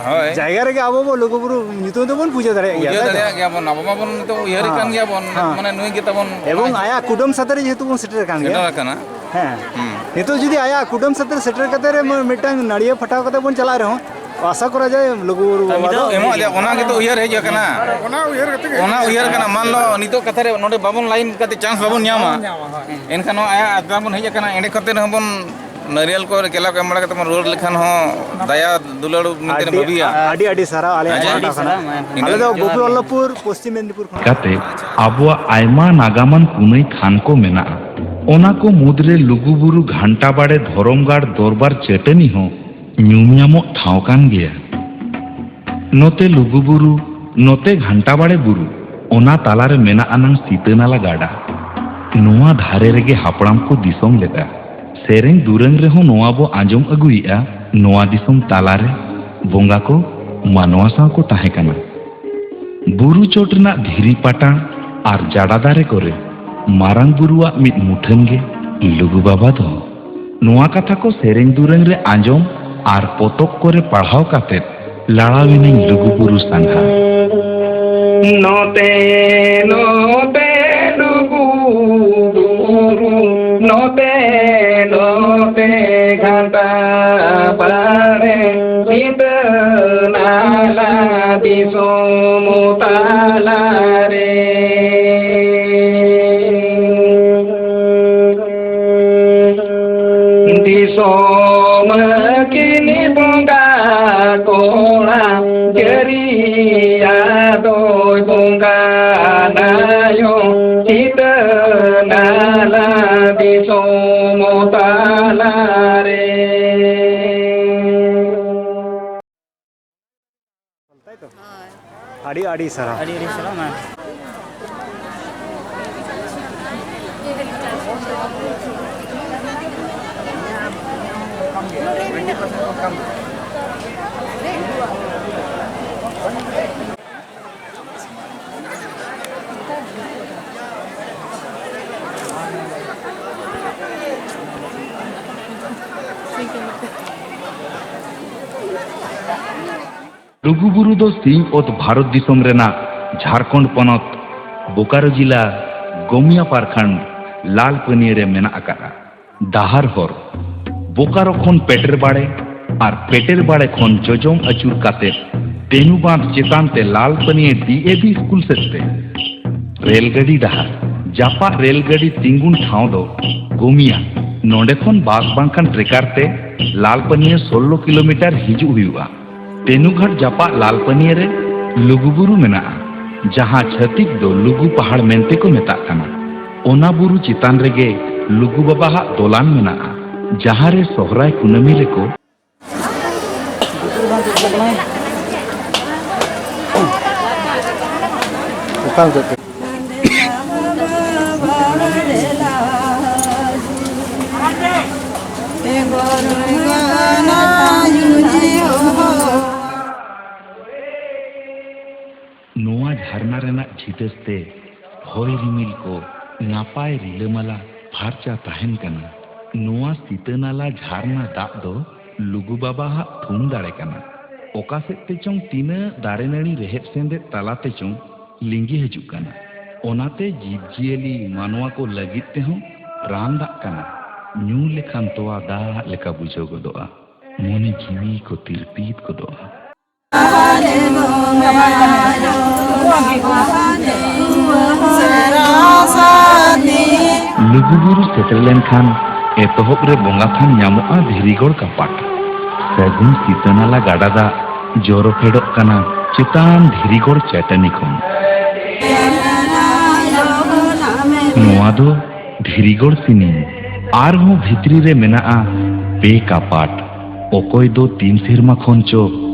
ᱦᱳᱭ᱾ ᱡᱟᱭᱜᱟ ᱨᱮᱜᱮ ᱟᱵᱚ ᱵᱚ ᱞᱩᱜᱩᱵᱩᱨᱩ ᱧᱩᱛᱩᱢ ᱛᱮᱵᱚᱱ ᱯᱩᱡᱟᱹ ᱫᱟᱲᱮᱭᱟᱜ ᱜᱮᱭᱟ, ᱯᱩᱡᱟᱹ ᱛᱟᱭ ᱛᱚ? ᱫᱟᱲᱮᱭᱟᱜ ᱜᱮᱭᱟ ᱵᱚᱱ, ᱟᱵᱚ ᱢᱟᱵᱚᱱ ᱱᱤᱛᱚᱜ ᱩᱭᱦᱟᱹᱨᱮᱫ ᱦᱮᱸ, ᱠᱟᱱ ᱜᱮᱭᱟ ᱵᱚᱱ, ᱦᱮᱸ᱾ ᱢᱟᱱᱮ, ᱱᱩᱭ ᱜᱮ ᱛᱟᱵᱚᱱ ᱮᱵᱚᱝ ᱚᱱᱟ ᱟᱭᱟᱜ ᱠᱩᱰᱟᱹᱢ ᱥᱟᱛᱮ ᱨᱮ ᱡᱮᱦᱮᱛᱩ ᱵᱚᱱ ᱥᱮᱴᱮᱨ ᱟᱠᱟᱱ ᱜᱮᱭᱟ, ᱥᱮᱴᱮᱨ ᱛᱚ? ᱟᱠᱟᱱᱟ᱾ ᱦᱮᱸ᱾ ᱦᱩᱸ᱾ ᱱᱤᱛᱚᱜ ᱡᱩᱫᱤ ᱟᱭᱟᱜ ᱠᱩᱰᱟᱹᱢ ᱥᱟᱛᱮ ᱨᱮ ᱥᱮᱴᱮᱨ ᱠᱟᱛᱮ ᱨᱮ ᱢᱤᱫᱴᱟᱝ ᱱᱟᱲᱤᱭᱟᱹ ᱯᱷᱟᱴᱟᱣ ᱠᱟᱛᱮ ᱵᱚᱱ ᱪᱟᱞᱟᱜ ᱨᱮᱦᱚᱸ, ᱟᱥᱟ ᱠᱚᱨᱟ ᱡᱟᱭ ᱞᱩᱜᱩᱵᱩᱨᱩ ᱵᱟᱵᱟ ᱫᱚ ᱮᱢᱚᱜ ᱞᱮᱭᱟ, ᱚᱱᱟ ᱜᱮᱛᱚ ᱩᱭᱦᱟᱹᱨ ᱦᱮᱡ ᱟᱠᱟᱱᱟ᱾ ᱚᱱᱟ ᱩᱭᱦᱟᱹᱨ ᱠᱟᱛᱮ ᱜᱮ᱾ ᱚᱱᱟ ᱩᱭᱦᱟᱹᱨ ᱠᱟᱱᱟ, ᱢᱟᱱ ᱞᱚ ᱱᱤᱛᱚᱜ ᱠᱟᱛᱷᱟ ᱨᱮ ᱱᱚᱰᱮ ᱵᱟᱵᱚᱱ ᱞᱟᱭᱤᱱ ᱠᱟᱛᱮ ᱪᱟᱱᱥ ᱵᱟᱵᱚᱱ ᱧᱟᱢᱟ᱾ ᱵᱟᱵᱚᱱ ᱧᱟᱢᱟ, ᱦᱳᱭ᱾ ᱮᱱᱠᱷᱟᱱ ᱱᱚᱣᱟ ᱟᱭᱟᱜ ᱟᱛᱨᱟ ᱵᱚᱱ ᱦᱮᱡ ᱟᱠᱟᱱᱟ, ᱮᱸᱰᱮ ᱠᱟᱛᱮ ᱨᱮᱦᱚᱸ ᱵᱚᱱ ᱱᱟᱹᱨᱤᱭᱟᱞ ᱠᱚ ᱠᱮᱞᱟ ᱠᱚ ᱮᱢ ᱵᱟᱲᱟ ᱠᱟᱛᱮ ᱵᱚᱱ ᱨᱩᱣᱟᱹᱲ ᱞᱮᱠᱷᱟᱱ ᱦᱚᱸ ᱫᱟᱭᱟ ᱫᱩᱞᱟᱹᱲ ᱢᱮᱱᱛᱮ ᱟᱹᱰᱤ, ᱵᱷᱟᱹᱵᱤᱭᱟ᱾ ᱟᱹᱰᱤ, ᱟᱹᱰᱤ ᱥᱟᱨᱦᱟᱣ ᱟᱞᱮ ᱟᱹᱰᱤ, ᱯᱟᱦᱴᱟ ᱟᱹᱰᱤ ᱠᱷᱚᱱᱟᱜ᱾ ᱥᱟᱨᱦᱟᱣ, ᱢᱟ, ᱟᱞᱮ ᱫᱚ ᱡᱚᱦᱟᱨ ᱜᱮ᱾ ᱜᱳᱯᱤ ᱵᱚᱞᱞᱚᱵᱷᱯᱩᱨ, ᱯᱚᱥᱪᱤᱢ ᱢᱮᱫᱽᱱᱤᱯᱩᱨ ᱠᱷᱚᱱᱟᱜ᱾ ᱠᱟᱛᱮ ᱟᱵᱚᱣᱟᱜ ᱟᱭᱢᱟ ᱱᱟᱜᱟᱢᱟᱱ ᱯᱩᱱᱟᱹᱭ ᱛᱷᱟᱱ ᱠᱚ ᱢᱮᱱᱟᱜᱼᱟ᱾ ᱚᱱᱟ ᱠᱚ ᱢᱩᱫᱽᱨᱮ ᱞᱩᱜᱩᱵᱩᱨᱩ ᱜᱷᱟᱱᱴᱟ ᱵᱟᱲᱮ ᱫᱷᱚᱨᱚᱢ ᱜᱟᱲ ᱫᱚᱨᱵᱟᱨ ᱪᱟᱹᱴᱟᱹᱱᱤ ᱦᱚᱸ ᱧᱩᱢ ᱧᱟᱢᱚᱜ ᱴᱷᱟᱶ ᱠᱟᱱ ᱜᱮᱭᱟ᱾ ᱱᱚᱛᱮ ᱞᱩᱜᱩᱵᱩᱨᱩ, ᱱᱚᱛᱮ ᱜᱷᱟᱱᱴᱟ ᱵᱟᱲᱮ ᱵᱩᱨᱩ, ᱚᱱᱟ ᱛᱟᱞᱟᱨᱮ ᱢᱮᱱᱟᱜ ᱟᱱᱟᱝ ᱥᱤᱛᱟᱹ ᱱᱟᱞᱟ ᱜᱟᱰᱟ᱾ ᱱᱚᱣᱟ ᱫᱷᱟᱨᱮ ᱨᱮᱜᱮ ᱦᱟᱯᱲᱟᱢ ᱠᱚ ᱫᱤᱥᱚᱢ ᱞᱮᱫᱟ᱾ ᱥᱮᱨᱮᱧ ᱫᱩᱨᱟᱹᱝ ᱨᱮᱦᱚᱸ ᱱᱚᱣᱟ ᱵᱚ ᱟᱸᱡᱚᱢ ᱟᱹᱜᱩᱭᱮᱫᱼᱟ, ᱱᱚᱣᱟ ᱫᱤᱥᱚᱢ ᱛᱟᱞᱟᱨᱮ ᱵᱚᱸᱜᱟ ᱠᱚ ᱢᱟᱱᱣᱟ ᱥᱟᱶ ᱠᱚ ᱛᱟᱦᱮᱸ ᱠᱟᱱᱟ᱾ ᱵᱩᱨᱩ ᱪᱚᱴ ᱨᱮᱱᱟᱜ ᱫᱷᱤᱨᱤ ᱯᱟᱴᱟᱝ ᱟᱨ ᱡᱟᱰᱟ ᱫᱟᱨᱮ ᱠᱚᱨᱮ ᱢᱟᱨᱟᱝ ᱵᱩᱨᱩᱣᱟᱜ ᱢᱤᱫ ᱢᱩᱴᱷᱟᱹᱱ ᱜᱮ ᱞᱩᱜᱩ ᱵᱟᱵᱟ ᱫᱚ᱾ ᱱᱚᱣᱟ ᱠᱟᱛᱷᱟ ᱠᱚ ᱥᱮᱨᱮᱧ ᱫᱩᱨᱟᱹᱝ ᱨᱮ ᱟᱸᱡᱚᱢ ᱟᱨ ᱯᱚᱛᱚᱵ ᱠᱚᱨᱮ ᱯᱟᱲᱦᱟᱣ ᱠᱟᱛᱮ ᱞᱟᱲᱟᱣ ᱮᱱᱟᱹᱧ ᱞᱩᱜᱩ ᱵᱩᱨᱩ ᱥᱟᱸᱜᱷᱟᱨ᱾ ᱱᱚᱛᱮ, ᱱᱚᱛᱮ ᱞᱩᱜᱩ ᱵᱩᱨᱩ, ᱱᱚᱛᱮ, ᱱᱚᱛᱮ ᱜᱷᱟᱱᱴᱟ ᱵᱟᱲᱮ, ᱥᱤᱛᱟᱹ ᱱᱟᱞᱟ ᱫᱤᱥᱚᱢ ᱛᱟᱞᱟᱨᱮ᱾ ᱥᱤᱛᱟᱹ ᱱᱟᱞᱟ ᱫᱤᱥᱚᱢ ᱛᱟᱞᱟᱨᱮ᱾ ᱦᱳᱭ᱾ ᱟᱹᱰᱤ ᱟᱹᱰᱤ ᱥᱟᱨᱦᱟᱣ᱾ ᱟᱹᱰᱤ ᱟᱹᱰᱤ ᱥᱟᱨᱦᱟᱣ, ᱢᱟ᱾ ᱞᱩᱜᱩᱵᱩᱨᱩ ᱫᱚ ᱥᱤᱧᱚᱛ ᱵᱷᱟᱨᱚᱛ ᱫᱤᱥᱚᱢ ᱨᱮᱱᱟᱜ ᱡᱷᱟᱲᱠᱷᱚᱸᱰ ᱯᱚᱱᱚᱛ ᱵᱳᱠᱟᱨᱳ ᱡᱤᱞᱟ ᱜᱳᱢᱤᱭᱟ ᱯᱟᱨᱠᱷᱟᱸᱰ ᱞᱟᱞᱯᱟᱹᱱᱤᱭᱟᱹ ᱨᱮ ᱢᱮᱱᱟᱜ ᱟᱠᱟᱫᱼᱟ᱾ ᱰᱟᱦᱟᱨ ᱦᱚᱨ᱾ ᱵᱳᱠᱟᱨᱳ ᱠᱷᱚᱱ ᱯᱮᱴᱮᱨ ᱵᱟᱲᱮ ᱟᱨ ᱯᱮᱴᱮᱨ ᱵᱟᱲᱮ ᱠᱷᱚᱱ ᱡᱚᱡᱚᱢ ᱟᱹᱪᱩᱨ ᱠᱟᱛᱮ ᱛᱮᱱᱩ ᱵᱟᱸᱫᱷ ᱪᱮᱛᱟᱱ ᱛᱮ ᱞᱟᱞᱯᱟᱹᱱᱤᱭᱟᱹ ᱰᱤ ᱮ ᱵᱷᱤ ᱥᱠᱩᱞ ᱥᱮᱫ ᱛᱮ᱾ ᱨᱮᱞ ᱜᱟᱹᱰᱤ ᱰᱟᱦᱟᱨ᱾ ᱡᱟᱯᱟᱜ ᱨᱮᱞ ᱜᱟᱹᱰᱤ ᱛᱤᱸᱜᱩᱱ ᱴᱷᱟᱶ ᱫᱚ ᱜᱳᱢᱤᱭᱟ᱾ ᱱᱚᱰᱮ ᱠᱷᱚᱱ ᱵᱟᱥ ᱵᱟᱝᱠᱷᱟᱱ ᱴᱨᱮᱠᱟᱨ ᱛᱮ ᱞᱟᱞᱯᱟᱹᱱᱤᱭᱟᱹ ᱥᱳᱞᱞᱳ ᱠᱤᱞᱳᱢᱤᱴᱟᱨ ᱦᱤᱡᱩᱜ ᱦᱩᱭᱩᱜᱼᱟ᱾ ᱛᱮᱱᱩᱜᱷᱟᱴ ᱡᱟᱯᱟᱜ ᱞᱟᱞᱯᱟᱹᱱᱤᱭᱟᱹ ᱨᱮ ᱞᱩᱜᱩᱵᱩᱨᱩ ᱢᱮᱱᱟᱜᱼᱟ, ᱡᱟᱦᱟᱸ ᱪᱷᱟᱹᱛᱤᱠ ᱫᱚ ᱞᱩᱜᱩ ᱯᱟᱦᱟᱲ ᱢᱮᱱᱛᱮ ᱠᱚ ᱢᱮᱛᱟᱜ ᱠᱟᱱᱟ᱾ ᱚᱱᱟ ᱵᱩᱨᱩ ᱪᱮᱛᱟᱱ ᱨᱮᱜᱮ ᱞᱩᱜᱩ ᱵᱟᱵᱟᱣᱟᱜ ᱫᱚᱞᱟᱱ ᱢᱮᱱᱟᱜᱼᱟ, ᱡᱟᱦᱟᱸ ᱨᱮ ᱥᱚᱦᱨᱟᱭ ᱠᱩᱱᱟᱹᱢᱤ ᱨᱮᱠᱚ ᱱᱚᱣᱟ ᱡᱷᱟᱨᱱᱟ ᱨᱮᱱᱟᱜ ᱪᱷᱤᱴᱟᱹᱥ ᱛᱮ ᱦᱚᱭ ᱨᱤᱢᱤᱞ ᱠᱚ ᱱᱟᱯᱟᱭ ᱨᱤᱞᱟᱹᱢᱟᱞᱟ ᱯᱷᱟᱨᱪᱟ ᱛᱟᱦᱮᱱ ᱠᱟᱱᱟ᱾ ᱱᱚᱣᱟ ᱥᱤᱛᱟᱹᱱᱟᱞᱟ ᱡᱷᱟᱨᱱᱟ ᱫᱟᱜ ᱫᱚ ᱞᱩᱜᱩ ᱵᱟᱵᱟᱣᱟᱜ ᱛᱷᱩᱢ ᱫᱟᱲᱮ ᱠᱟᱱᱟ᱾ ᱚᱠᱟ ᱥᱮᱫ ᱛᱮᱪᱚᱝ ᱛᱤᱱᱟᱹᱜ ᱫᱟᱨᱮ ᱱᱟᱹᱲᱤ ᱨᱮᱦᱮᱫ ᱥᱮᱸᱫᱮᱫ ᱛᱟᱞᱟ ᱛᱮᱪᱚᱝ ᱞᱤᱸᱜᱤ ᱦᱤᱡᱩᱜ ᱠᱟᱱᱟ᱾ ᱚᱱᱟᱛᱮ ᱡᱤᱵᱽ ᱡᱤᱭᱟᱹᱞᱤ ᱢᱟᱱᱣᱟ ᱠᱚ ᱞᱟᱹᱜᱤᱫ ᱛᱮᱦᱚᱸ ᱨᱟᱱ ᱫᱟᱜ ᱠᱟᱱᱟ᱾ ᱧᱩ ᱞᱮᱠᱷᱟᱱ ᱛᱚᱣᱟ ᱫᱟᱜ ᱞᱮᱠᱟ ᱵᱩᱡᱷᱟᱹᱣ ᱜᱚᱫᱚᱜᱼᱟ᱾ ᱢᱚᱱᱮ ᱡᱤᱣᱤ ᱠᱚ ᱛᱤᱨᱯᱤᱫ ᱜᱚᱫᱚᱜᱼᱟ᱾ ᱞᱩᱜᱩᱵᱩᱨᱩ ᱥᱮᱴᱮᱨ ᱞᱮᱱᱠᱷᱟᱱ ᱮᱛᱚᱦᱚᱵ ᱨᱮ ᱵᱚᱸᱜᱟ ᱛᱷᱟᱱ ᱧᱟᱢᱚᱜᱼᱟ ᱫᱷᱤᱨᱤᱜᱚᱲ ᱠᱟᱯᱟᱴ᱾ ᱥᱟᱹᱜᱩᱱ ᱥᱤᱛᱟᱹᱱᱟᱞᱟ ᱜᱟᱰᱟ ᱫᱟᱜ ᱡᱚᱨᱚ ᱯᱷᱮᱰᱚᱜ ᱠᱟᱱᱟ ᱪᱮᱛᱟᱱ ᱫᱷᱤᱨᱤᱜᱚᱲ ᱪᱟᱹᱴᱟᱹᱱᱤ ᱠᱷᱚᱱ᱾ ᱟᱫᱚ ᱫᱷᱤᱨᱤᱜᱚᱲ ᱥᱤᱱᱤ᱾ ᱟᱨᱦᱚᱸ ᱵᱷᱤᱛᱨᱤ ᱨᱮ ᱢᱮᱱᱟᱜᱼᱟ ᱯᱮ ᱠᱟᱯᱟᱴ᱾ ᱚᱠᱚᱭ ᱫᱚ ᱛᱤᱱ ᱥᱮᱨᱢᱟ ᱠᱷᱚᱱ ᱪᱚ,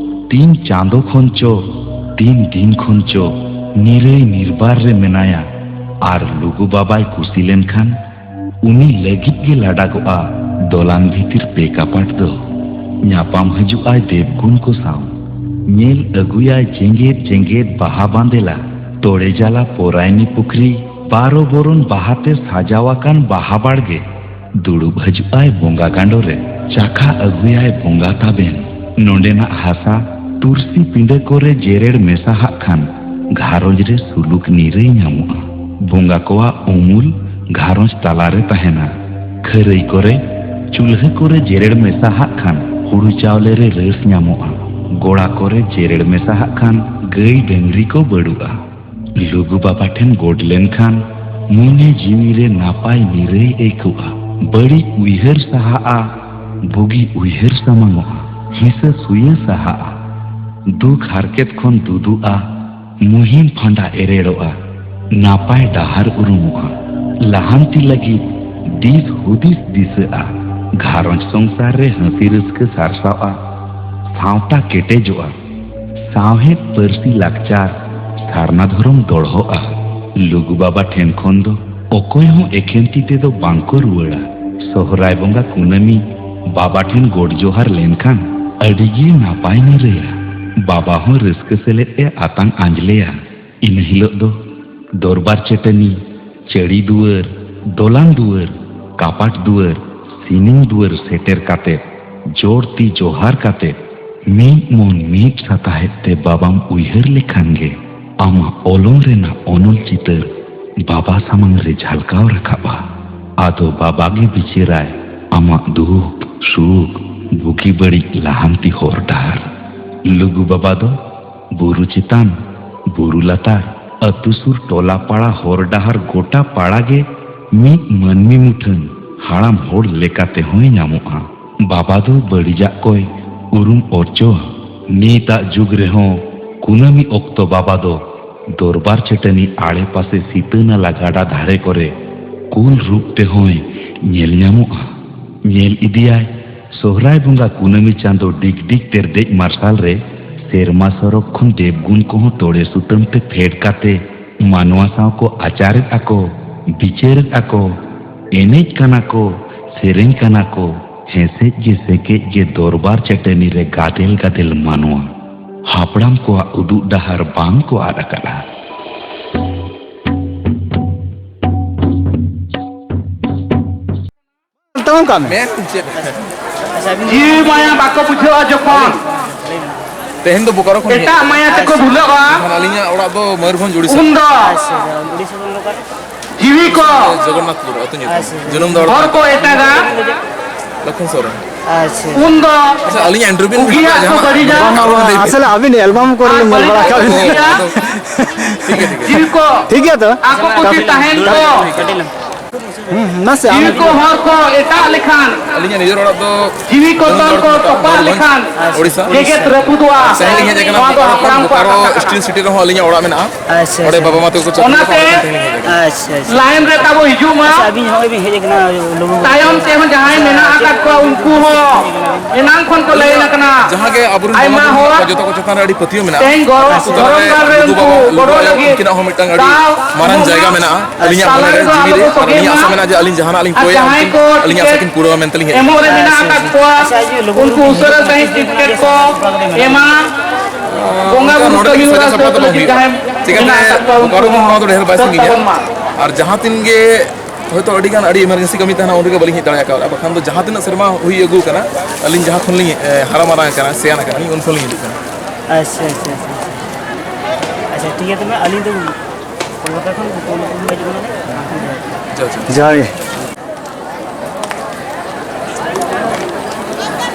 ᱛᱤᱱ ᱪᱟᱸᱫᱚ ᱠᱷᱚᱱ ᱪᱚ, ᱛᱤᱱ ᱫᱤᱱ ᱠᱷᱚᱱ ᱪᱚ ᱱᱤᱨᱟᱹᱭ ᱱᱤᱨᱵᱟᱨ ᱨᱮ ᱢᱮᱱᱟᱭᱟ᱾ ᱟᱨ ᱞᱩᱜᱩ ᱵᱟᱵᱟᱭ ᱠᱩᱥᱤ ᱞᱮᱱᱠᱷᱟᱱ ᱩᱱᱤ ᱞᱟᱹᱜᱤᱫ ᱜᱮ ᱞᱟᱰᱟᱜᱚᱜᱼᱟ ᱫᱚᱞᱟᱱ ᱵᱷᱤᱛᱤᱨ ᱯᱮ ᱠᱟᱯᱟᱴ ᱫᱚ᱾ ᱧᱟᱯᱟᱢ ᱦᱤᱡᱩᱜᱼᱟᱭ ᱫᱮᱵᱽᱜᱩᱱ ᱠᱚ ᱥᱟᱶ᱾ ᱧᱮᱞ ᱟᱹᱜᱩᱭᱟᱭ ᱡᱮᱜᱮᱫ ᱡᱮᱜᱮᱫ ᱵᱟᱦᱟ ᱵᱟᱸᱫᱮᱞᱟ, ᱛᱚᱲᱮ ᱡᱟᱞᱟ ᱯᱚᱨᱟᱭᱱᱤ ᱯᱩᱠᱷᱨᱤ, ᱵᱟᱨᱚ ᱵᱚᱨᱚᱱ ᱵᱟᱦᱟᱛᱮ ᱥᱟᱡᱟᱣ ᱟᱠᱟᱱ ᱵᱟᱦᱟ ᱵᱟᱲᱜᱮ᱾ ᱫᱩᱲᱩᱵ ᱦᱤᱡᱩᱜᱼᱟᱭ ᱵᱚᱸᱜᱟ ᱜᱟᱸᱰᱚ ᱨᱮ, ᱪᱟᱠᱷᱟ ᱟᱹᱜᱩᱭᱟᱭ ᱵᱚᱸᱜᱟ ᱛᱟᱵᱮᱱ᱾ ᱱᱚᱸᱰᱮᱱᱟᱜ ᱦᱟᱥᱟ ᱛᱩᱨᱥᱤ ᱯᱤᱸᱰᱟᱹ ᱠᱚᱨᱮ ᱡᱮᱨᱮᱲ ᱢᱮᱥᱟ ᱦᱟᱜ ᱠᱷᱟᱱ ᱜᱷᱟᱨᱚᱸᱡᱽ ᱨᱮ ᱥᱩᱞᱩᱠ ᱱᱤᱨᱟᱹᱭ ᱧᱟᱢᱚᱜᱼᱟ᱾ ᱵᱚᱸᱜᱟ ᱠᱚᱣᱟᱜ ᱩᱢᱩᱞ ᱜᱷᱟᱨᱚᱸᱡᱽ ᱛᱟᱞᱟ ᱨᱮ ᱛᱟᱦᱮᱱᱟ᱾ ᱠᱷᱟᱹᱨᱟᱹᱭ ᱠᱚᱨᱮ, ᱪᱩᱞᱦᱟᱹ ᱠᱚᱨᱮ ᱡᱮᱨᱮᱲ ᱢᱮᱥᱟ ᱦᱟᱜ ᱠᱷᱟᱱ ᱦᱩᱲᱩ ᱪᱟᱣᱞᱮ ᱨᱮ ᱨᱟᱹᱥ ᱧᱟᱢᱚᱜᱼᱟ᱾ ᱜᱚᱲᱟ ᱠᱚᱨᱮ ᱡᱮᱨᱮᱲ ᱢᱮᱥᱟ ᱦᱟᱜ ᱠᱷᱟᱱ ᱜᱟᱹᱭ ᱰᱟᱹᱝᱨᱤ ᱠᱚ ᱵᱟᱹᱰᱩᱜᱼᱟ᱾ ᱞᱩᱜᱩ ᱵᱟᱵᱟ ᱴᱷᱮᱱ ᱜᱚᱰ ᱞᱮᱱᱠᱷᱟᱱ ᱢᱚᱱᱮ ᱡᱤᱣᱤ ᱨᱮ ᱱᱟᱯᱟᱭ ᱱᱤᱨᱟᱹᱭ ᱟᱹᱭᱠᱟᱹᱜᱼᱟ᱾ ᱵᱟᱹᱲᱤᱡ ᱩᱭᱦᱟᱹᱨ ᱥᱟᱦᱟᱜᱼᱟ, ᱵᱩᱜᱤ ᱩᱭᱦᱟᱹᱨ ᱥᱟᱢᱟᱝᱚᱜᱼᱟ᱾ ᱦᱤᱥᱟᱹ ᱥᱩᱭᱟᱹ ᱥᱟᱦᱟᱜᱼᱟ᱾ ᱫᱩᱠ ᱦᱟᱨᱠᱮᱛ ᱠᱷᱚᱱ ᱫᱩᱫᱩᱜᱼᱟ, ᱢᱩᱦᱤᱢ ᱯᱷᱟᱸᱫᱟ ᱮᱨᱮᱲᱚᱜᱼᱟ᱾ ᱱᱟᱯᱟᱭ ᱰᱟᱦᱟᱨ ᱩᱨᱩᱢᱚᱜᱼᱟ᱾ ᱞᱟᱦᱟᱱᱛᱤ ᱞᱟᱹᱜᱤᱫ ᱫᱤᱥ ᱦᱩᱫᱤᱥ ᱫᱤᱥᱟᱹᱜᱼᱟ᱾ ᱜᱷᱟᱨᱚᱸᱡᱽ ᱥᱚᱝᱥᱟᱨ ᱨᱮ ᱦᱟᱹᱥᱤ ᱨᱟᱹᱥᱠᱟᱹ ᱥᱟᱨᱥᱟᱣᱜᱼᱟ᱾ ᱥᱟᱶᱛᱟ ᱠᱮᱴᱮᱡᱚᱜᱼᱟ᱾ ᱥᱟᱶᱦᱮᱫ ᱯᱟᱹᱨᱥᱤ ᱞᱟᱠᱪᱟᱨ ᱥᱟᱨᱱᱟ ᱫᱷᱚᱨᱚᱢ ᱫᱚᱲᱦᱚᱜᱼᱟ᱾ ᱞᱩᱜᱩ ᱵᱟᱵᱟ ᱴᱷᱮᱱ ᱠᱷᱚᱱ ᱫᱚ ᱚᱠᱚᱭ ᱦᱚᱸ ᱮᱠᱷᱮᱱ ᱛᱤ ᱛᱮᱫᱚ ᱵᱟᱝ ᱠᱚ ᱨᱩᱣᱟᱹᱲᱟ᱾ ᱥᱚᱦᱨᱟᱭ ᱵᱚᱸᱜᱟ ᱠᱩᱱᱟᱹᱢᱤ ᱵᱟᱵᱟ ᱴᱷᱮᱱ ᱜᱚᱰ ᱡᱚᱦᱟᱨ ᱞᱮᱱᱠᱷᱟᱱ ᱟᱹᱰᱤ ᱜᱮ ᱱᱟᱯᱟᱭ ᱱᱤᱨᱟᱹᱭᱟ᱾ ᱵᱟᱵᱟ ᱦᱚᱸ ᱨᱟᱹᱥᱠᱟᱹ ᱥᱮᱞᱮᱫ ᱮ ᱟᱛᱟᱝ ᱟᱸᱡᱽᱞᱮᱭᱟ᱾ ᱤᱱᱟᱹ ᱦᱤᱞᱳᱜ ᱫᱚ ᱫᱚᱨᱵᱟᱨ ᱪᱟᱹᱴᱟᱹᱱᱤ, ᱪᱟᱹᱲᱤ ᱫᱩᱣᱟᱹᱨ, ᱫᱚᱞᱟᱱ ᱫᱩᱣᱟᱹᱨ, ᱠᱟᱯᱟᱴ ᱫᱩᱣᱟᱹᱨ, ᱥᱤᱱᱤᱝ ᱫᱩᱣᱟᱹᱨ ᱥᱮᱴᱮᱨ ᱠᱟᱛᱮ ᱡᱚᱲ ᱛᱤ ᱡᱚᱦᱟᱨ ᱠᱟᱛᱮ ᱢᱤᱫ ᱢᱚᱱ ᱢᱤᱫ ᱥᱟᱛᱟᱦᱮᱫ ᱛᱮ ᱵᱟᱵᱟᱢ ᱩᱭᱦᱟᱹᱨ ᱞᱮᱠᱷᱟᱱ ᱜᱮ ᱟᱢᱟᱜ ᱚᱞᱚᱝ ᱨᱮᱱᱟᱜ ᱚᱱᱚᱞ ᱪᱤᱛᱟᱹᱨ ᱵᱟᱵᱟ ᱥᱟᱢᱟᱝ ᱨᱮ ᱡᱷᱟᱞᱠᱟᱣ ᱨᱟᱠᱟᱵᱼᱟ᱾ ᱟᱫᱚ ᱵᱟᱵᱟ ᱜᱮ ᱵᱤᱪᱟᱹᱨᱟᱭ ᱟᱢᱟᱜ ᱫᱩᱠ, ᱥᱩᱠ, ᱵᱩᱜᱤ ᱵᱟᱹᱲᱤᱡ ᱞᱟᱦᱟᱱᱛᱤ ᱦᱚᱨ ᱰᱟᱦᱟᱨ᱾ ᱞᱩᱜᱩ ᱵᱟᱵᱟ ᱫᱚ ᱵᱩᱨᱩ ᱪᱮᱛᱟᱱ, ᱵᱩᱨᱩ ᱞᱟᱛᱟᱨ, ᱟᱹᱛᱩ ᱥᱩᱨ ᱴᱚᱞᱟ ᱯᱟᱲᱟ ᱦᱚᱨ ᱰᱟᱦᱟᱨ ᱜᱚᱴᱟ ᱯᱟᱲᱟ ᱜᱮ ᱢᱤᱫ ᱢᱟᱹᱱᱢᱤ ᱢᱩᱴᱷᱟᱹᱱ ᱦᱟᱲᱟᱢ ᱦᱚᱲ ᱞᱮᱠᱟᱛᱮ ᱦᱚᱸᱭ ᱧᱟᱢᱚᱜᱼᱟ᱾ ᱵᱟᱵᱟ ᱫᱚ ᱵᱟᱹᱲᱤᱡᱟᱜ ᱠᱚᱭ ᱩᱨᱩᱢ ᱚᱪᱚᱣᱟ᱾ ᱱᱤᱛᱟᱜ ᱡᱩᱜᱽ ᱨᱮᱦᱚᱸ ᱠᱩᱱᱟᱹᱢᱤ ᱚᱠᱛᱚ ᱵᱟᱵᱟ ᱫᱚ ᱫᱚᱨᱵᱟᱨ ᱪᱟᱹᱴᱟᱹᱱᱤ ᱟᱲᱮ ᱯᱟᱥᱮ ᱥᱤᱛᱟᱹ ᱱᱟᱞᱟ ᱜᱟᱰᱟ ᱫᱷᱟᱨᱮ ᱠᱚᱨᱮ ᱩᱞ ᱨᱩᱯ ᱛᱮᱦᱚᱸᱭ ᱧᱮᱞ ᱧᱟᱢᱚᱜᱼᱟ᱾ ᱧᱮᱞ ᱤᱫᱤᱭᱟᱭ ᱥᱚᱦᱨᱟᱭ ᱵᱚᱸᱜᱟ ᱠᱩᱱᱟᱹᱢᱤ ᱪᱟᱸᱫᱚ ᱰᱤᱜᱽ ᱰᱤᱜᱽ ᱛᱮᱨᱫᱮᱡ ᱢᱟᱨᱥᱟᱞ ᱨᱮ᱾ ᱥᱮᱨᱢᱟ ᱥᱚᱨᱚᱜ ᱠᱷᱚᱱ ᱫᱮᱵᱽᱜᱩᱱ ᱠᱚᱦᱚᱸ ᱛᱚᱲᱮ ᱥᱩᱛᱟᱹᱢ ᱛᱮ ᱯᱷᱮᱰ ᱠᱟᱛᱮ ᱢᱟᱱᱣᱟ ᱥᱟᱶ ᱠᱚ ᱟᱪᱟᱨᱮᱫ ᱟᱠᱚ, ᱵᱤᱪᱟᱹᱨᱮᱫ ᱟᱠᱚ, ᱮᱱᱮᱡ ᱠᱟᱱᱟ ᱠᱚ, ᱥᱮᱨᱮᱧ ᱠᱟᱱᱟ ᱠᱚ, ᱦᱮᱸᱥᱮᱡ ᱜᱮ ᱥᱮᱠᱮᱡ ᱜᱮ ᱫᱚᱨᱵᱟᱨ ᱪᱟᱹᱴᱟᱹᱱᱤ ᱨᱮ ᱜᱟᱫᱮᱞ ᱜᱟᱫᱮᱞ ᱢᱟᱱᱣᱟ᱾ ᱦᱟᱯᱲᱟᱢ ᱠᱚᱣᱟᱜ ᱩᱫᱩᱜ ᱰᱟᱦᱟᱨ ᱵᱟᱝ ᱠᱚ ᱟᱫ ᱟᱠᱟᱫᱼᱟ᱾ ᱛᱟᱵᱚᱱ ᱠᱟᱜ ᱢᱮ᱾ ᱢᱮᱱ ᱪᱮᱫ? ᱡᱤᱣᱤ ᱢᱟᱭᱟ ᱵᱟᱠᱚ ᱵᱩᱡᱷᱟᱹᱣᱟ ᱡᱚᱠᱷᱚᱱ ᱛᱮᱦᱮᱧ ᱫᱚ ᱵᱳᱠᱟᱨᱳ ᱠᱷᱚᱱ ᱮᱴᱟᱜ ᱢᱟᱭᱟ ᱛᱮᱠᱚ ᱵᱷᱩᱞᱟᱹᱜᱼᱟ᱾ ᱮᱱᱠᱷᱟᱱ ᱟᱹᱞᱤᱧᱟᱜ ᱚᱲᱟᱜ ᱫᱚ ᱢᱚᱭᱩᱨᱵᱷᱚᱸᱡᱽ, ᱩᱲᱤᱥᱥᱟ᱾ ᱩᱱᱫᱚ ᱡᱤᱣᱤ ᱠᱚ ᱡᱚᱜᱚᱱᱱᱟᱛᱷᱯᱩᱨ ᱟᱹᱛᱩ ᱧᱩᱛᱩᱢ᱾ ᱟᱪᱪᱷᱟ᱾ ᱡᱟᱹᱱᱩᱢ ᱫᱚ ᱦᱚᱲ ᱠᱚ ᱮᱴᱟᱜᱟ᱾ ᱞᱚᱠᱷᱚᱱ ᱥᱚᱨᱮᱱ᱾ ᱟᱪᱪᱷᱟ᱾ ᱩᱱᱫᱚ ᱟᱪᱪᱷᱟ, ᱟᱹᱞᱤᱧᱟᱜ ᱤᱱᱴᱟᱨᱵᱷᱤᱭᱩ ᱩᱜᱤᱭᱟᱜ ᱠᱚ ᱡᱟᱦᱟᱱᱟᱜ ᱵᱟᱹᱲᱤᱡᱟ᱾ ᱵᱟᱝ, ᱵᱟᱝ, ᱵᱟᱝ, ᱟᱥᱚᱞᱮ ᱟᱹᱵᱤᱱ ᱮᱞᱵᱟᱢ ᱠᱚᱨᱮ ᱞᱤᱧ ᱧᱮᱞ ᱵᱟᱲᱟ ᱠᱟᱜ ᱵᱤᱱᱟ᱾ ᱴᱷᱤᱠ ᱜᱮᱭᱟ, ᱴᱷᱤᱠ ᱜᱮᱭᱟ᱾ ᱡᱤᱣᱤ ᱠᱚ ᱴᱷᱤᱠ ᱜᱮᱭᱟ ᱛᱚ? ᱟᱠᱚ ᱠᱩᱥᱤ ᱛᱟᱦᱮᱱ ᱠᱚ᱾ ᱦᱩᱸ, ᱱᱟᱥᱮ ᱟᱢ ᱡᱤᱣᱤ ᱠᱚ ᱦᱚᱲ ᱠᱚ ᱮᱴᱟᱜ ᱞᱮᱠᱷᱟᱱ, ᱟᱹᱞᱤᱧᱟᱜ ᱱᱤᱡᱮᱨ ᱚᱲᱟᱜ ᱫᱚ ᱡᱤᱣᱤ ᱠᱚ ᱛᱚᱞ ᱠᱚ ᱛᱚᱯᱟᱜ ᱞᱮᱠᱷᱟᱱ, ᱳᱰᱤᱥᱟ᱾ ᱡᱮᱜᱮᱛ ᱨᱟᱹᱯᱩᱫᱚᱜᱼᱟ᱾ ᱥᱮᱱ ᱞᱤᱧ ᱦᱮᱡ ᱟᱠᱟᱱᱟ ᱱᱚᱣᱟ ᱫᱚ ᱵᱳᱠᱟᱨᱳ ᱠᱷᱚᱱ, ᱦᱟᱯᱲᱟᱢ ᱠᱚᱣᱟᱜ ᱵᱳᱠᱟᱨᱳ ᱠᱟᱛᱷᱟ ᱠᱟᱱᱟ᱾ ᱥᱴᱤᱞ ᱥᱤᱴᱤ ᱨᱮᱦᱚᱸ ᱟᱹᱞᱤᱧᱟᱜ ᱚᱲᱟᱜ ᱢᱮᱱᱟᱜᱼᱟ᱾ ᱟᱪᱪᱷᱟ, ᱚᱸᱰᱮ ᱟᱪᱪᱷᱟ᱾ ᱵᱟᱵᱟ ᱢᱟ ᱛᱟᱠᱚ ᱠᱚ ᱪᱟᱹᱠᱨᱤ ᱚᱱᱟᱛᱮ ᱟᱠᱟᱫᱟ, ᱚᱸᱰᱮ ᱠᱷᱚᱱ ᱛᱮᱦᱮᱧ ᱞᱤᱧ ᱦᱮᱡ ᱟᱠᱟᱱᱟ᱾ ᱟᱪᱪᱷᱟ, ᱟᱪᱪᱷᱟ᱾ ᱞᱟᱭᱤᱱ ᱨᱮ ᱛᱟᱵᱚ ᱦᱤᱡᱩᱜ ᱢᱟ᱾ ᱟᱪᱪᱷᱟ, ᱟᱹᱵᱤᱱ ᱦᱚᱸᱜᱼᱚᱭ ᱵᱤᱱ ᱦᱮᱡ ᱟᱠᱟᱱᱟ ᱞᱩᱜᱩ ᱛᱟᱭᱚᱢ ᱛᱮᱦᱚᱸ ᱡᱟᱦᱟᱸᱭ ᱢᱮᱱᱟᱜ ᱟᱠᱟᱫ ᱠᱚᱣᱟ, ᱩᱱᱠᱩ ᱦᱚᱸ ᱮᱱᱟᱝ ᱠᱷᱚᱱ ᱠᱚ ᱞᱟᱭᱤᱱ ᱟᱠᱟᱱᱟ᱾ ᱡᱟᱦᱟᱸ ᱜᱮ ᱟᱵᱚᱨᱮᱱ ᱟᱭᱢᱟ ᱵᱚᱸᱜᱟ ᱵᱩᱨᱩ ᱦᱚᱲ ᱠᱚ ᱡᱚᱛᱚ ᱠᱚ ᱪᱮᱛᱟᱱ ᱨᱮ ᱟᱹᱰᱤ ᱯᱟᱹᱛᱭᱟᱹᱣ ᱢᱮᱱᱟᱜᱼᱟ᱾ ᱛᱮᱦᱮᱧ ᱜᱚᱲᱚ, ᱟᱹᱛᱩ ᱛᱟᱞᱟ ᱫᱷᱚᱨᱚᱢ ᱨᱮ ᱜᱟᱲ ᱨᱮ ᱞᱩᱜᱩ ᱩᱱᱠᱩ ᱵᱟᱵᱟ, ᱞᱩᱜᱩ ᱜᱚᱲᱚ ᱟᱭᱳ ᱞᱟᱹᱜᱤᱫ ᱩᱱᱠᱤᱱᱟᱜ ᱦᱚᱸ ᱢᱤᱫᱴᱟᱝ ᱟᱹᱰᱤ ᱫᱟᱣ ᱢᱟᱨᱟᱝ ᱮᱢᱚᱜ ᱡᱟᱭᱜᱟ ᱢᱟ᱾ ᱢᱮᱱᱟᱜᱼᱟ᱾ ᱟᱹᱞᱤᱧᱟᱜ ᱢᱚᱱᱮ ᱨᱮ, ᱡᱤᱣᱤ ᱨᱮ, ᱟᱨ ᱟᱹᱞᱤᱧᱟᱜ ᱟᱥᱟ ᱢᱮᱱᱟᱜᱼᱟ ᱡᱮ ᱟᱹᱞᱤᱧ ᱡᱟᱦᱟᱱᱟᱜ ᱞᱤᱧ ᱟᱨ ᱠᱚᱭᱟ, ᱡᱟᱦᱟᱸᱭ ᱠᱚ ᱟᱹᱞᱤᱧᱟᱜ ᱟᱥᱟ ᱴᱤᱠᱤᱴ ᱠᱤᱱ ᱯᱩᱨᱟᱹᱣᱟ ᱢᱮᱱᱛᱮ ᱞᱤᱧ ᱦᱮᱡ ᱮᱢᱚᱜ ᱨᱮ ᱟᱠᱟᱱᱟ᱾ ᱢᱮᱱᱟᱜ ᱟᱠᱟᱫ ᱠᱚᱣᱟ, ᱟᱪᱪᱷᱟ, ᱟᱪᱪᱷᱟ, ᱞᱩᱜᱩ ᱩᱱᱠᱩ ᱩᱥᱟᱹᱨᱟ ᱥᱟᱺᱦᱤᱡ ᱴᱤᱠᱤᱴ ᱠᱚ ᱮᱢᱟ᱾ ᱚᱱᱠᱟ ᱵᱚᱸᱜᱟ ᱵᱩᱨᱩ ᱱᱚᱰᱮ ᱠᱟᱹᱢᱤ ᱞᱟᱹᱜᱤᱫ ᱦᱚᱨᱟ ᱥᱟᱡᱟᱣ ᱠᱚ ᱥᱟᱯᱲᱟᱣ ᱫᱚ ᱵᱟᱝ ᱞᱟᱹᱜᱤᱫ ᱦᱩᱭᱩᱜᱼᱟ᱾ ᱡᱟᱦᱟᱸᱭ ᱪᱤᱠᱟᱹᱛᱮ ᱢᱮᱱᱟᱜ ᱟᱠᱟᱫ ᱠᱚᱣᱟ, ᱵᱳᱠᱟᱨᱳ ᱩᱱᱠᱩ ᱠᱷᱚᱱ ᱱᱚᱣᱟ ᱫᱚ ᱰᱷᱮᱨ ᱵᱟᱭ ᱥᱟᱺᱜᱤᱧᱟ᱾ ᱛᱟᱵᱚᱱ ᱢᱟ᱾ ᱟᱨ ᱡᱟᱦᱟᱸ ᱛᱤᱱ ᱜᱮ ᱦᱚᱭᱛᱳ ᱟᱹᱰᱤ ᱜᱟᱱ ᱟᱹᱰᱤ ᱮᱢᱟᱨᱡᱮᱱᱥᱤ ᱠᱟᱹᱢᱤ ᱛᱟᱦᱮᱱᱟ, ᱩᱱ ᱨᱮᱜᱮ ᱵᱟᱹᱞᱤᱧ ᱦᱮᱡ ᱫᱟᱲᱮ ᱠᱟᱣᱫᱟ᱾ ᱵᱟᱠᱷᱟᱱ ᱫᱚ ᱡᱟᱦᱟᱸ ᱛᱤᱱᱟᱹᱜ ᱥᱮᱨᱢᱟ ᱦᱩᱭ ᱟᱹᱜᱩ ᱟᱠᱟᱱᱟ, ᱟᱹᱞᱤᱧ ᱡᱟᱦᱟᱸ ᱠᱷᱚᱱ ᱞᱤᱧ, ᱮ, ᱦᱟᱨᱟ ᱢᱟᱨᱟᱝ ᱟᱠᱟᱱᱟ, ᱥᱮᱭᱟᱱ ᱟᱠᱟᱱᱟ ᱞᱤᱧ, ᱩᱱ ᱠᱷᱚᱱ ᱞᱤᱧ ᱦᱤᱡᱩᱜ ᱠᱟᱱᱟ᱾ ᱟᱪᱪᱷᱟ, ᱟᱪᱪᱷᱟ, ᱟᱪᱪᱷᱟ, ᱟᱪᱪᱷᱟ᱾ ᱟᱪᱪᱷᱟ, ᱴᱷᱤᱠ ᱜᱮᱭᱟ, ᱛᱚᱵᱮ ᱟᱹᱞᱤᱧ ᱫᱚ ᱠᱳᱞᱠᱟᱛᱟ ᱠᱷᱚᱱ ᱠᱳᱞᱠᱟᱛᱟ ᱠᱷᱚᱱ ᱦᱤᱡᱩᱜ ᱠᱟᱱᱟ᱾ ᱡᱚᱦᱟᱨ ᱜᱮ᱾ ᱡᱚᱦᱟᱨ ᱜᱮ᱾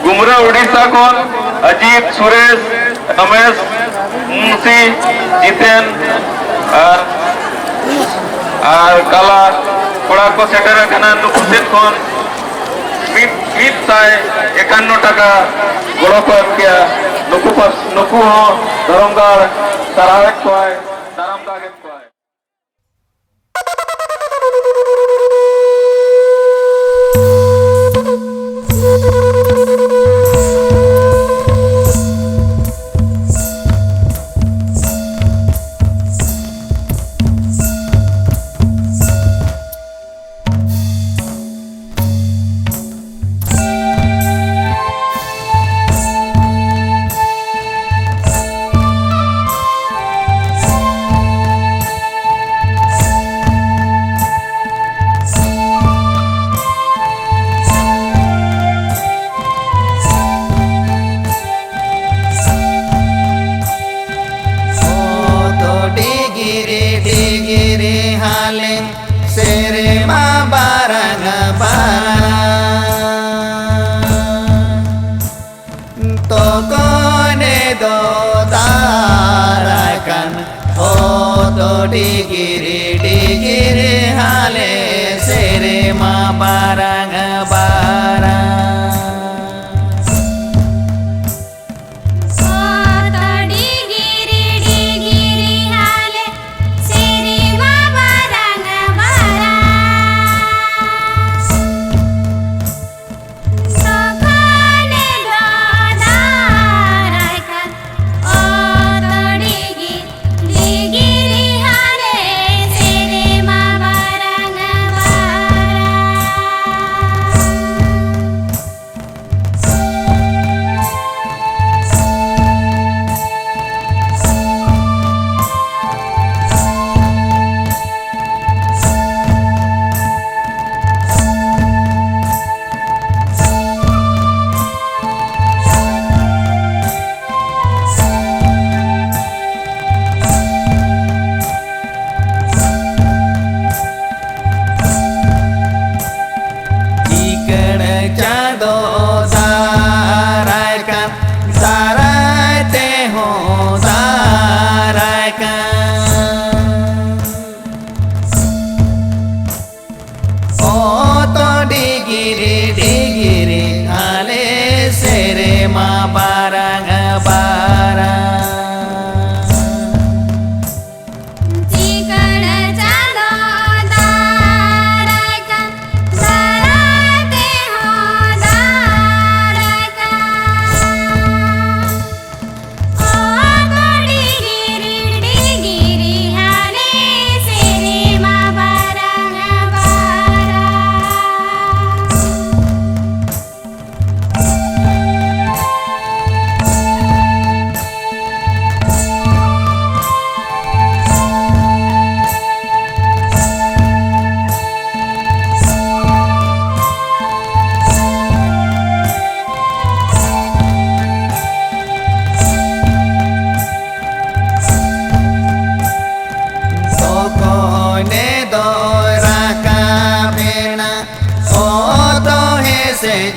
ᱜᱩᱢᱨᱟ ᱩᱲᱤᱥᱥᱟ ᱠᱷᱚᱱ ᱚᱡᱤᱛ, ᱥᱩᱨᱮᱥ, ᱨᱚᱢᱮᱥ, ᱢᱩᱱᱥᱤ, ᱡᱤᱛᱮᱱ ᱟᱨ, ᱟᱨ ᱠᱟᱞᱟ ᱠᱚᱲᱟ ᱠᱚ ᱥᱮᱴᱮᱨ ᱟᱠᱟᱱᱟ᱾ ᱱᱩᱠᱩ ᱥᱮᱫ ᱠᱷᱚᱱ ᱢᱤᱫ, ᱢᱤᱫ ᱥᱟᱭ ᱮᱠᱟᱱᱱᱚ ᱴᱟᱠᱟ ᱜᱚᱲᱚ ᱠᱚ ᱮᱢ ᱠᱮᱭᱟ᱾ ᱱᱩᱠᱩ ᱯᱟᱥ-, ᱱᱩᱠᱩ ᱦᱚᱸ ᱫᱷᱚᱨᱚᱢ ᱜᱟᱲ ᱥᱟᱨᱦᱟᱣᱮᱫ ᱠᱚᱣᱟᱭ, ᱫᱟᱨᱟᱢ ᱫᱟᱜᱮᱫ ᱠᱚᱣᱟᱭ᱾ ᱥᱮᱨᱢᱟ ᱵᱟᱨᱟᱝ ᱵᱟᱨᱟᱝ᱾ ᱛᱚᱠᱚᱱᱮ ᱫᱚ ᱫᱟᱨᱟᱭ ᱠᱟᱱ, ᱚᱛ ᱰᱤᱜᱤᱨᱤ ᱰᱤᱜᱤᱨᱤ ᱦᱟᱞᱮ ᱥᱮᱨᱢᱟ ᱵᱟᱨᱟᱝ ᱵᱟᱨᱟᱝ᱾ ᱚᱛ ᱰᱤᱜᱤᱨᱤ ᱰᱤᱜᱤᱨᱤ ᱦᱟᱞᱮ ᱥᱮᱨᱢᱟ ᱵᱟᱨᱟᱝ ᱵᱟᱨᱟᱝ᱾ ᱥᱚᱠᱟᱞᱮ ᱫᱚ ᱫᱟᱨᱟᱭ ᱠᱟᱱ ᱚᱛ ᱰᱤᱜᱤ ᱰᱤᱜᱤᱨᱤ ᱦᱟᱞᱮ ᱥᱮᱨᱢᱟ ᱵᱟᱨᱟᱝ ᱵᱟᱨᱟᱝ᱾ ᱪᱤᱠᱟᱹᱲ ᱪᱟᱸᱫᱚ ᱫᱟᱨᱟᱭ ᱠᱟᱱ, ᱫᱟᱨᱟᱭ ᱛᱮᱦᱚᱸ ᱫᱟᱨᱟᱭ ᱠᱟᱱ᱾ ᱚᱛ ᱰᱤᱜᱤᱨᱤ ᱰᱤᱜᱤᱨᱤ ᱦᱟᱞᱮ ᱥᱮᱨᱢᱟ ᱵᱟᱨᱟᱝ ᱵᱟᱨᱟᱝ᱾ ᱪᱤᱠᱟᱹᱲ ᱪᱟᱸᱫᱚ ᱫᱟᱨᱟᱭ ᱠᱟᱱ, ᱫᱟᱨᱟᱭ ᱛᱮᱦᱚᱸ ᱫᱟᱨᱟᱭ ᱠᱟᱱ᱾ ᱚᱛ ᱰᱤᱜᱤᱨᱤ ᱰᱤᱜᱤᱨᱤ ᱦᱟᱞᱮ ᱥᱮᱨᱢᱟ ᱵᱟᱨᱟᱝ ᱵᱟᱨᱟᱝ᱾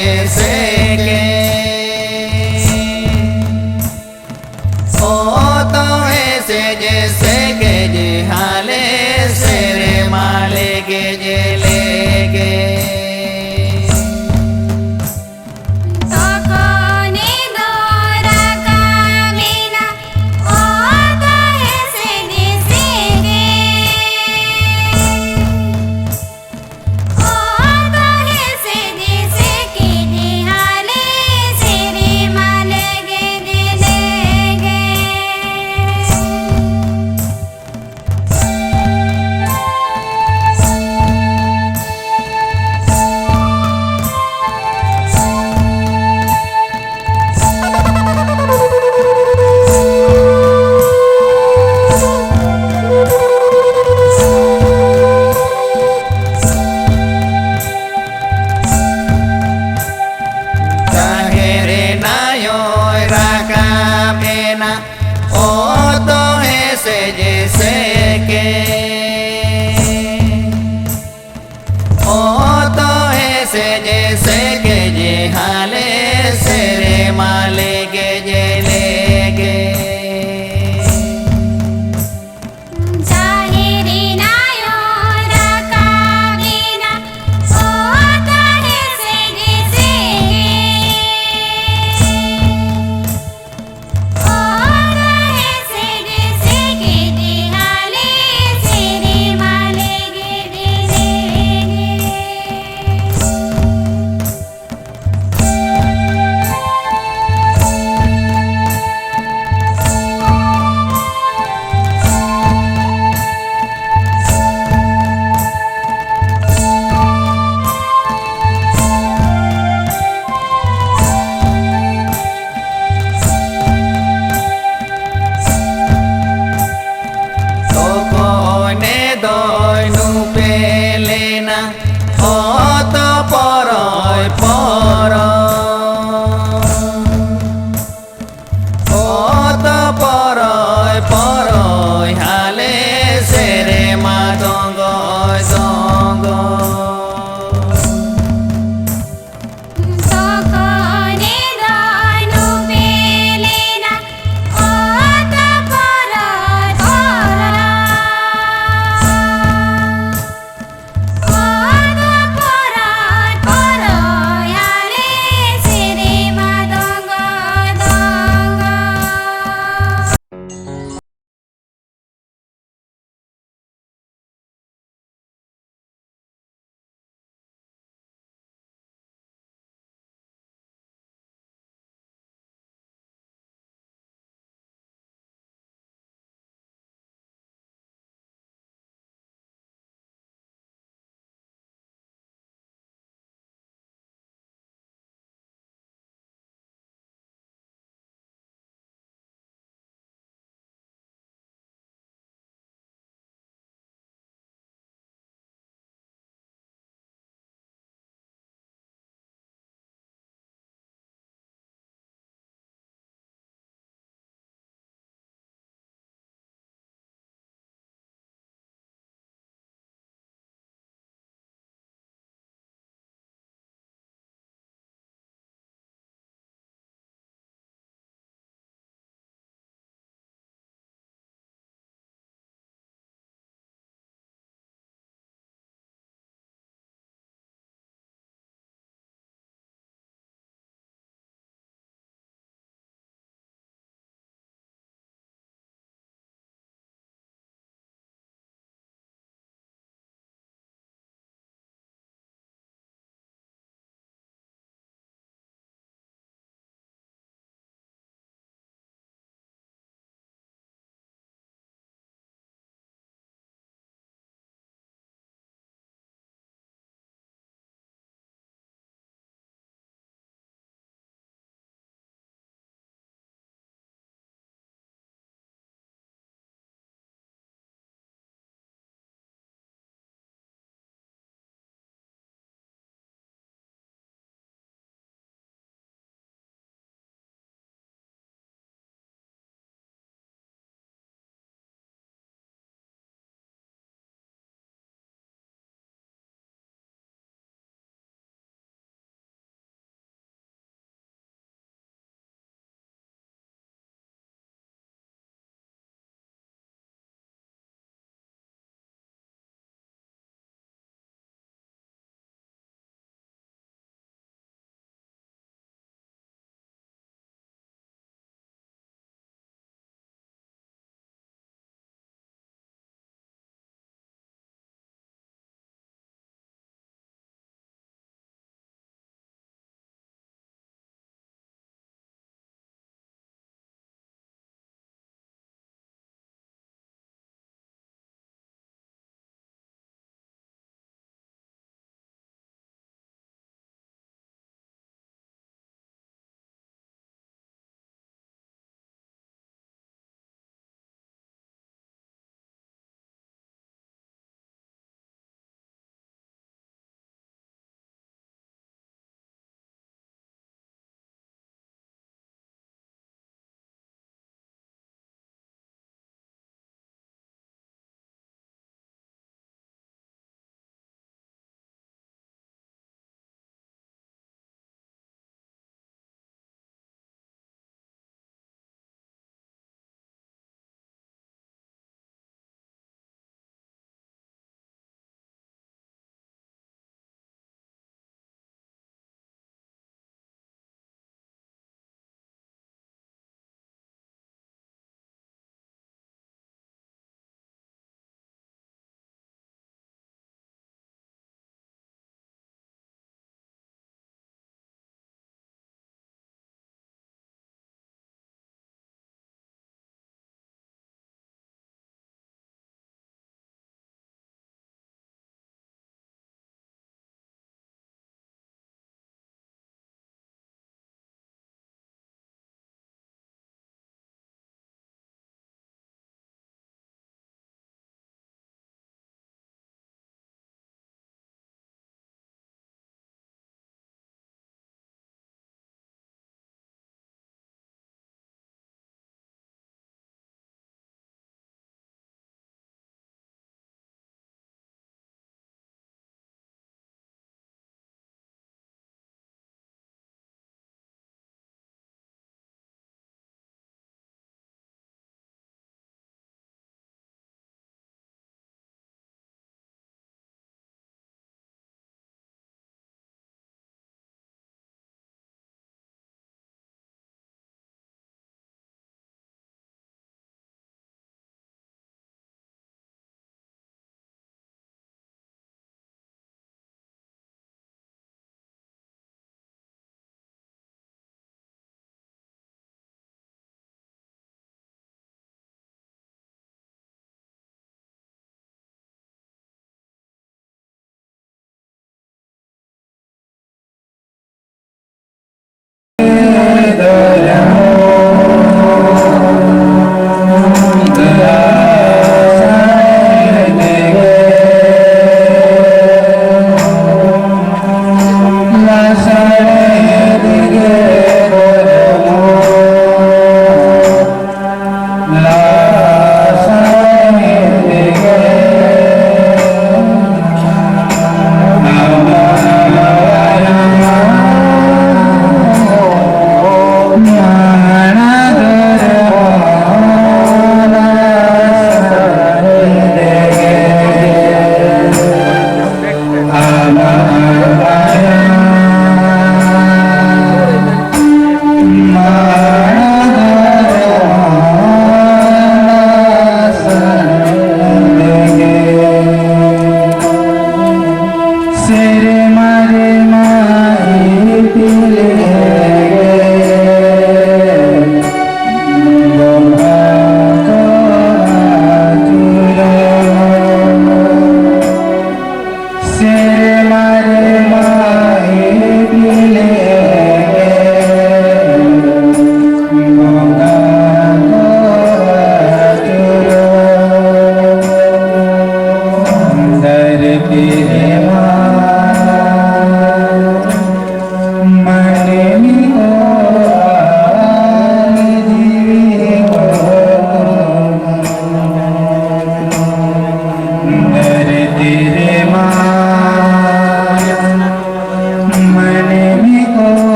ᱡᱮᱥᱮ ᱠᱮ, ᱚᱛᱚᱭ ᱥᱮ ᱡᱮᱥᱮ ᱠᱮ ᱡᱮᱦᱟᱞᱮ ᱥᱮᱨᱢᱟ ᱞᱮᱜᱮ ᱡᱮᱞᱮᱜᱮ᱾ ᱛᱚᱠᱷᱚᱱᱮ ᱫᱚ ᱨᱟᱠᱟᱵ ᱮᱱᱟ ᱚᱛᱚᱭ ᱥᱮ ᱡᱮᱥᱮ ᱠᱮ᱾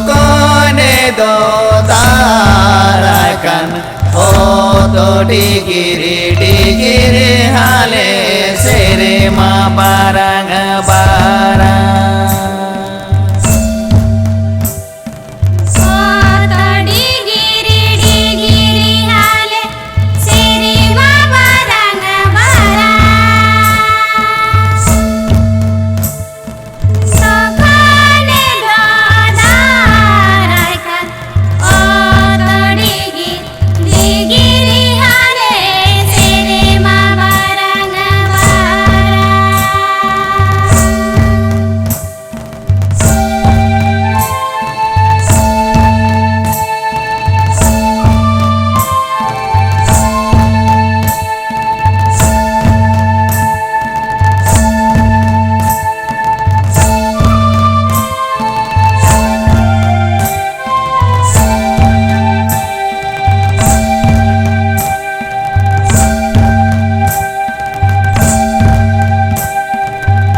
ᱠᱚᱱᱮ ᱫᱚ ᱫᱟᱨᱟᱭ ᱠᱟᱱ ᱚᱛ ᱰᱤᱜᱤᱨᱤ ᱰᱤᱜᱤᱨᱤ ᱦᱟᱞᱮ ᱥᱮᱨᱢᱟ ᱵᱟᱨᱟᱝ ᱵᱟᱨᱟᱝ᱾ ᱚᱛ ᱰᱤᱜᱤᱨᱤ ᱰᱤᱜᱤᱨᱤ ᱦᱟᱞᱮ ᱥᱮᱨᱢᱟ ᱵᱟᱨᱟᱝ ᱵᱟᱨᱟᱝ᱾ ᱥᱚᱠᱷᱟᱱᱮ ᱫᱚ ᱫᱟᱨᱟᱭ ᱠᱟᱱ ᱚᱛ ᱰᱤᱜᱤ ᱰᱤᱜᱤᱨᱤ ᱦᱟᱞᱮ ᱥᱮᱨᱢᱟ ᱵᱟᱨᱟᱝ ᱵᱟᱨᱟᱝ᱾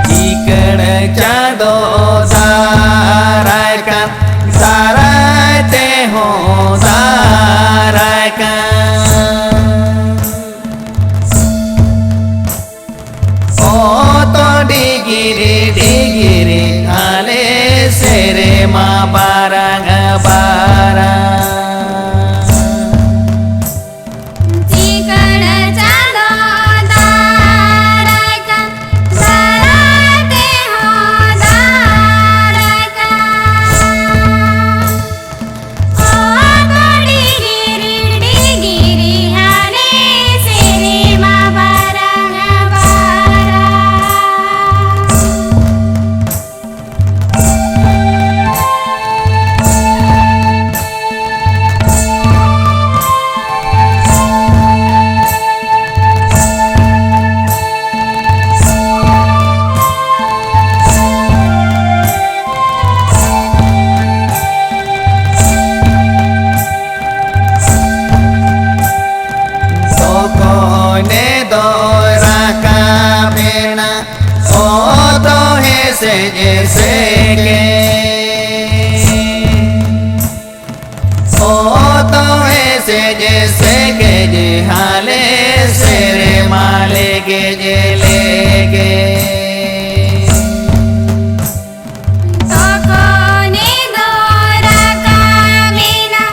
ᱪᱤᱠᱟᱹᱲ ᱪᱟᱸᱫᱚ ᱫᱟᱨᱟᱭ ᱠᱟᱱ, ᱫᱟᱨᱟᱭ ᱛᱮᱦᱚᱸ ᱫᱟᱨᱟᱭ ᱠᱟᱱ᱾ ᱚᱛ ᱰᱤᱜᱤᱨᱤ ᱰᱤᱜᱤᱨᱤ ᱦᱟᱞᱮ ᱥᱮᱨᱢᱟ ᱵᱟᱨᱟᱝ ᱵᱟᱨᱟᱝ᱾ ᱪᱤᱠᱟᱹᱲ ᱪᱟᱸᱫᱚ ᱫᱟᱨᱟᱭ ᱠᱟᱱ, ᱫᱟᱨᱟᱭ ᱛᱮᱦᱚᱸ ᱫᱟᱨᱟᱭ ᱠᱟᱱ᱾ ᱚᱛ ᱰᱤᱜᱤᱨᱤ ᱰᱤᱜᱤᱨᱤ ᱦᱟᱞᱮ ᱥᱮᱨᱢᱟ ᱵᱟᱨᱟᱝ ᱵᱟᱨᱟᱝ᱾ ᱛᱚᱠᱚᱱᱮ ᱫᱚ ᱨᱟᱠᱟᱵ ᱮᱱᱟ ᱚᱛ ᱦᱮᱥᱮᱡ ᱥᱮᱜᱮ᱾ ᱜᱮᱡᱮ ᱞᱮᱜᱮ᱾ ᱛᱚᱠᱷᱚᱱᱮ ᱫᱚ ᱨᱟᱠᱟᱵ ᱮᱱᱟ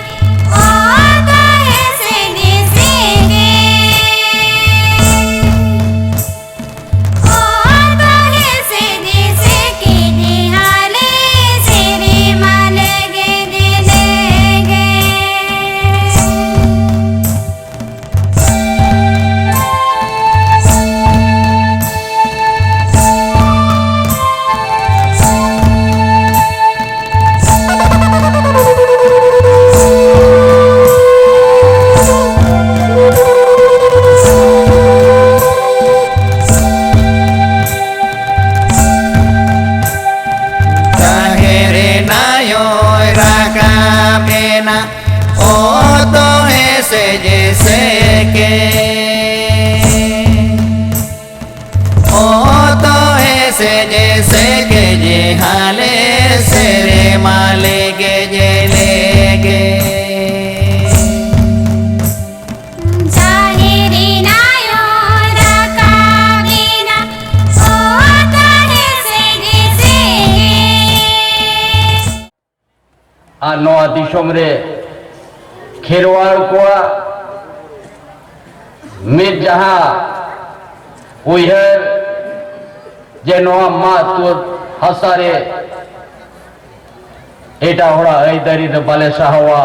ᱚᱛ ᱦᱮᱥᱮᱫ ᱥᱮᱫ ᱜᱮ᱾ ᱚᱛ ᱦᱮᱥᱮᱫ ᱥᱮᱫ ᱜᱮ ᱦᱟᱞᱮ ᱥᱮᱨᱢᱟ ᱞᱮᱜᱮᱡ ᱞᱮᱜᱮ᱾ ᱛᱟᱦᱮᱸ ᱨᱮᱱᱟᱭ ᱨᱟᱠᱟᱵ ᱮᱱᱟ ᱚᱛ ᱦᱮᱥᱮᱡ ᱥᱮᱫ ᱜᱮ᱾ ᱚᱛ ᱦᱮᱥᱮᱡ ᱥᱮᱫ ᱜᱮ ᱦᱟᱞᱮ ᱥᱮᱨᱢᱟ ᱞᱮᱜᱮᱡ ᱞᱮᱜᱮ᱾ ᱡᱟᱦᱮᱨ ᱮᱱᱟᱭ ᱨᱟᱠᱟᱵ ᱮᱱᱟ ᱚᱛ ᱦᱮᱥᱮᱡ ᱥᱮᱫ ᱜᱮ᱾ ᱟᱨ ᱱᱚᱣᱟ ᱫᱤᱥᱚᱢ ᱨᱮ ᱠᱷᱮᱨᱣᱟᱲ ᱠᱚᱣᱟᱜ ᱢᱤᱫ ᱡᱟᱦᱟᱸ ᱩᱭᱦᱟᱹᱨ ᱡᱮ ᱱᱚᱣᱟ ᱢᱟ ᱛᱩᱫ ᱦᱟᱥᱟ ᱨᱮ ᱮᱴᱟᱜ ᱦᱚᱲᱟᱜ ᱟᱹᱭᱫᱟᱹᱨᱤ ᱫᱚ ᱵᱟᱞᱮ ᱥᱟᱦᱟᱣᱟ,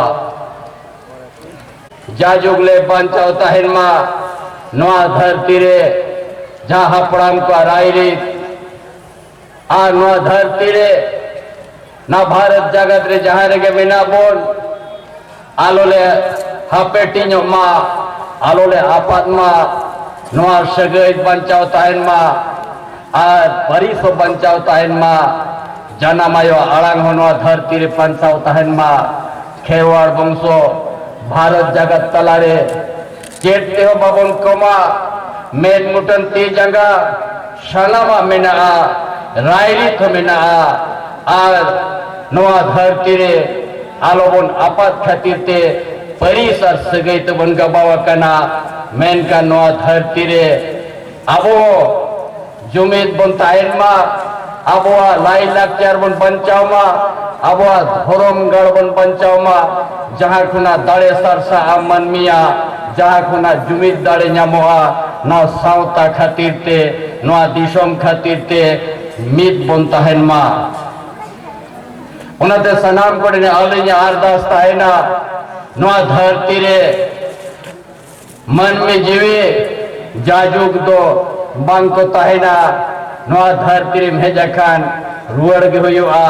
ᱡᱟᱭᱡᱩᱜᱽ ᱞᱮ ᱵᱟᱧᱪᱟᱣ ᱛᱟᱦᱮᱱ ᱢᱟ ᱱᱚᱣᱟ ᱫᱷᱟᱹᱨᱛᱤ ᱨᱮ ᱡᱟᱦᱟᱸ ᱦᱟᱯᱲᱟᱢ ᱠᱚᱣᱟᱜ ᱨᱟᱭᱨᱤᱛ ᱟᱨ ᱱᱚᱣᱟ ᱫᱷᱟᱹᱨᱛᱤ ᱨᱮ, ᱱᱚᱣᱟ ᱵᱷᱟᱨᱚᱛ ᱡᱟᱜᱟᱛ ᱨᱮ ᱡᱟᱦᱟᱸ ᱨᱮᱜᱮ ᱢᱮᱱᱟᱜ ᱵᱚᱱ, ᱟᱞᱚ ᱞᱮ ᱦᱟᱯᱮᱴᱤᱧᱚᱜ ᱢᱟ, ᱟᱞᱚ ᱞᱮ ᱟᱯᱟᱫ ᱢᱟ, ᱱᱚᱣᱟ ᱥᱟᱹᱜᱟᱹᱭ ᱵᱟᱧᱪᱟᱣ ᱛᱟᱦᱮᱱ ᱢᱟ ᱟᱨ ᱯᱟᱹᱨᱤᱥ ᱦᱚᱸ ᱵᱟᱧᱪᱟᱣ ᱛᱟᱦᱮᱱ ᱢᱟ, ᱡᱟᱱᱟᱢ ᱟᱭᱳ ᱟᱲᱟᱝ ᱦᱚᱸ ᱱᱚᱣᱟ ᱫᱷᱟᱹᱨᱛᱤ ᱨᱮ ᱵᱟᱧᱪᱟᱣ ᱛᱟᱦᱮᱱ ᱢᱟ, ᱠᱷᱮᱨᱣᱟᱲ ᱵᱚᱝᱥᱚ ᱵᱷᱟᱨᱚᱛ ᱡᱟᱜᱟᱛ ᱛᱟᱞᱟᱨᱮ ᱪᱮᱫ ᱛᱮᱦᱚᱸ ᱵᱟᱵᱚᱱ ᱠᱚᱢᱟ, ᱢᱮᱫ ᱢᱩᱴᱟᱹᱱ ᱛᱤ ᱡᱟᱸᱜᱟ ᱥᱟᱱᱟᱢᱟᱜ ᱢᱮᱱᱟᱜᱼᱟ, ᱨᱟᱭᱨᱤᱛ ᱦᱚᱸ ᱢᱮᱱᱟᱜᱼᱟ᱾ ᱟᱨ ᱱᱚᱣᱟ ᱫᱷᱟᱹᱨᱛᱤ ᱨᱮ ᱟᱞᱚᱵᱚᱱ ᱟᱯᱟᱛ ᱠᱷᱟᱹᱛᱤᱨ ᱛᱮ ᱯᱟᱹᱨᱤᱥ ᱟᱨ ᱥᱟᱹᱜᱟᱹᱭ ᱛᱮᱵᱚᱱ ᱜᱟᱵᱟᱣ ᱟᱠᱟᱱᱟ᱾ ᱢᱮᱱᱠᱷᱟᱱ ᱱᱚᱣᱟ ᱫᱷᱟᱹᱨᱛᱤ ᱨᱮ ᱟᱵᱚ ᱡᱩᱢᱤᱫ ᱵᱚᱱ ᱛᱟᱦᱮᱱ ᱢᱟ, ᱟᱵᱚᱣᱟᱜ ᱞᱟᱭᱼᱞᱟᱠᱪᱟᱨ ᱵᱚᱱ ᱵᱟᱧᱪᱟᱣ ᱢᱟ, ᱟᱵᱚᱣᱟᱜ ᱫᱷᱚᱨᱚᱢ ᱜᱟᱲ ᱵᱚᱱ ᱵᱟᱧᱪᱟᱣ ᱢᱟ, ᱡᱟᱦᱟᱸ ᱠᱷᱚᱱᱟᱜ ᱫᱟᱲᱮ ᱥᱟᱨᱥᱟᱜᱼᱟ ᱢᱟᱹᱱᱢᱤᱭᱟᱜ, ᱡᱟᱦᱟᱸ ᱠᱷᱚᱱᱟᱜ ᱡᱩᱢᱤᱫ ᱫᱟᱲᱮ ᱧᱟᱢᱚᱜᱼᱟ, ᱱᱚᱣᱟ ᱥᱟᱶᱛᱟ ᱠᱷᱟᱹᱛᱤᱨ ᱛᱮ, ᱱᱚᱣᱟ ᱫᱤᱥᱚᱢ ᱠᱷᱟᱹᱛᱤᱨ ᱛᱮ ᱢᱤᱫ ᱵᱚᱱ ᱛᱟᱦᱮᱱ ᱢᱟ᱾ ᱚᱱᱟᱛᱮ ᱥᱟᱱᱟᱢ ᱠᱚᱴᱷᱮᱱ ᱟᱹᱞᱤᱧᱟᱜ ᱟᱨᱫᱟᱥ ᱛᱟᱦᱮᱱᱟ, ᱱᱚᱣᱟ ᱫᱷᱟᱹᱨᱛᱤ ᱨᱮ ᱢᱟᱹᱱᱢᱤ ᱡᱤᱣᱤ ᱡᱟᱭᱡᱩᱜᱽ ᱫᱚ ᱵᱟᱝ ᱠᱚ ᱛᱟᱦᱮᱱᱟ᱾ ᱱᱚᱣᱟ ᱫᱷᱟᱹᱨᱛᱤ ᱨᱮᱢ ᱦᱮᱡ ᱟᱠᱟᱱ, ᱨᱩᱣᱟᱹᱲ ᱜᱮ ᱦᱩᱭᱩᱜᱼᱟ᱾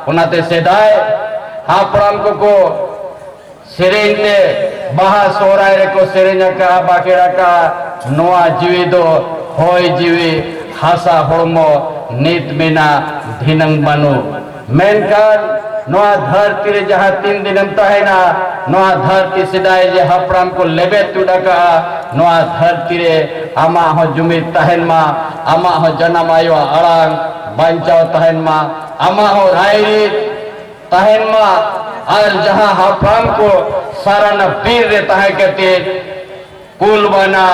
ᱚᱱᱟᱛᱮ ᱥᱮᱫᱟᱭ ᱦᱟᱯᱲᱟᱢ ᱠᱚᱠᱚ ᱥᱮᱨᱮᱧ ᱛᱮ, ᱵᱟᱦᱟ ᱥᱚᱦᱨᱟᱭ ᱨᱮᱠᱚ ᱥᱮᱨᱮᱧ ᱟᱠᱟᱫᱼᱟ, ᱵᱟᱠᱷᱮᱲ ᱟᱠᱟᱫᱼᱟ, ᱱᱚᱣᱟ ᱡᱤᱣᱤ ᱫᱚ ᱦᱚᱭ ᱡᱤᱣᱤ ᱦᱟᱥᱟ ᱦᱚᱲᱢᱚ, ᱱᱤᱛ ᱢᱮᱱᱟᱜ ᱫᱷᱤᱱᱟᱹᱝ ᱵᱟᱹᱱᱩᱜ᱾ ᱢᱮᱱᱠᱷᱟᱱ ᱱᱚᱣᱟ ᱫᱷᱟᱹᱨᱛᱤ ᱨᱮ ᱡᱟᱦᱟᱸ ᱛᱤᱱ ᱫᱤᱱᱮᱢ ᱛᱟᱦᱮᱱᱟ, ᱱᱚᱣᱟ ᱫᱷᱟᱹᱨᱛᱤ ᱥᱮᱫᱟᱭ ᱡᱮ ᱦᱟᱯᱲᱟᱢ ᱠᱚ ᱞᱮᱵᱮᱫ ᱛᱩᱫ ᱟᱠᱟᱫᱼᱟ, ᱱᱚᱣᱟ ᱫᱷᱟᱹᱨᱛᱤ ᱨᱮ ᱟᱢᱟᱜ ᱦᱚᱸ ᱡᱩᱢᱤᱫ ᱛᱟᱦᱮᱱ ᱢᱟ, ᱟᱢᱟᱜ ᱦᱚᱸ ᱡᱟᱱᱟᱢ ᱟᱭᱳᱣᱟᱜ ᱟᱲᱟᱝ ᱵᱟᱧᱪᱟᱣ ᱛᱟᱦᱮᱱ ᱢᱟ, ᱟᱢᱟᱜ ᱦᱚᱸ ᱨᱟᱭᱨᱤᱛ ᱛᱟᱦᱮᱱ ᱢᱟ᱾ ᱟᱨ ᱡᱟᱦᱟᱸ ᱦᱟᱯᱲᱟᱢ ᱠᱚ ᱥᱟᱨᱟᱱᱟ ᱵᱤᱨ ᱨᱮ ᱛᱟᱦᱮᱸ ᱠᱟᱛᱮ ᱠᱩᱞ ᱵᱟᱱᱟ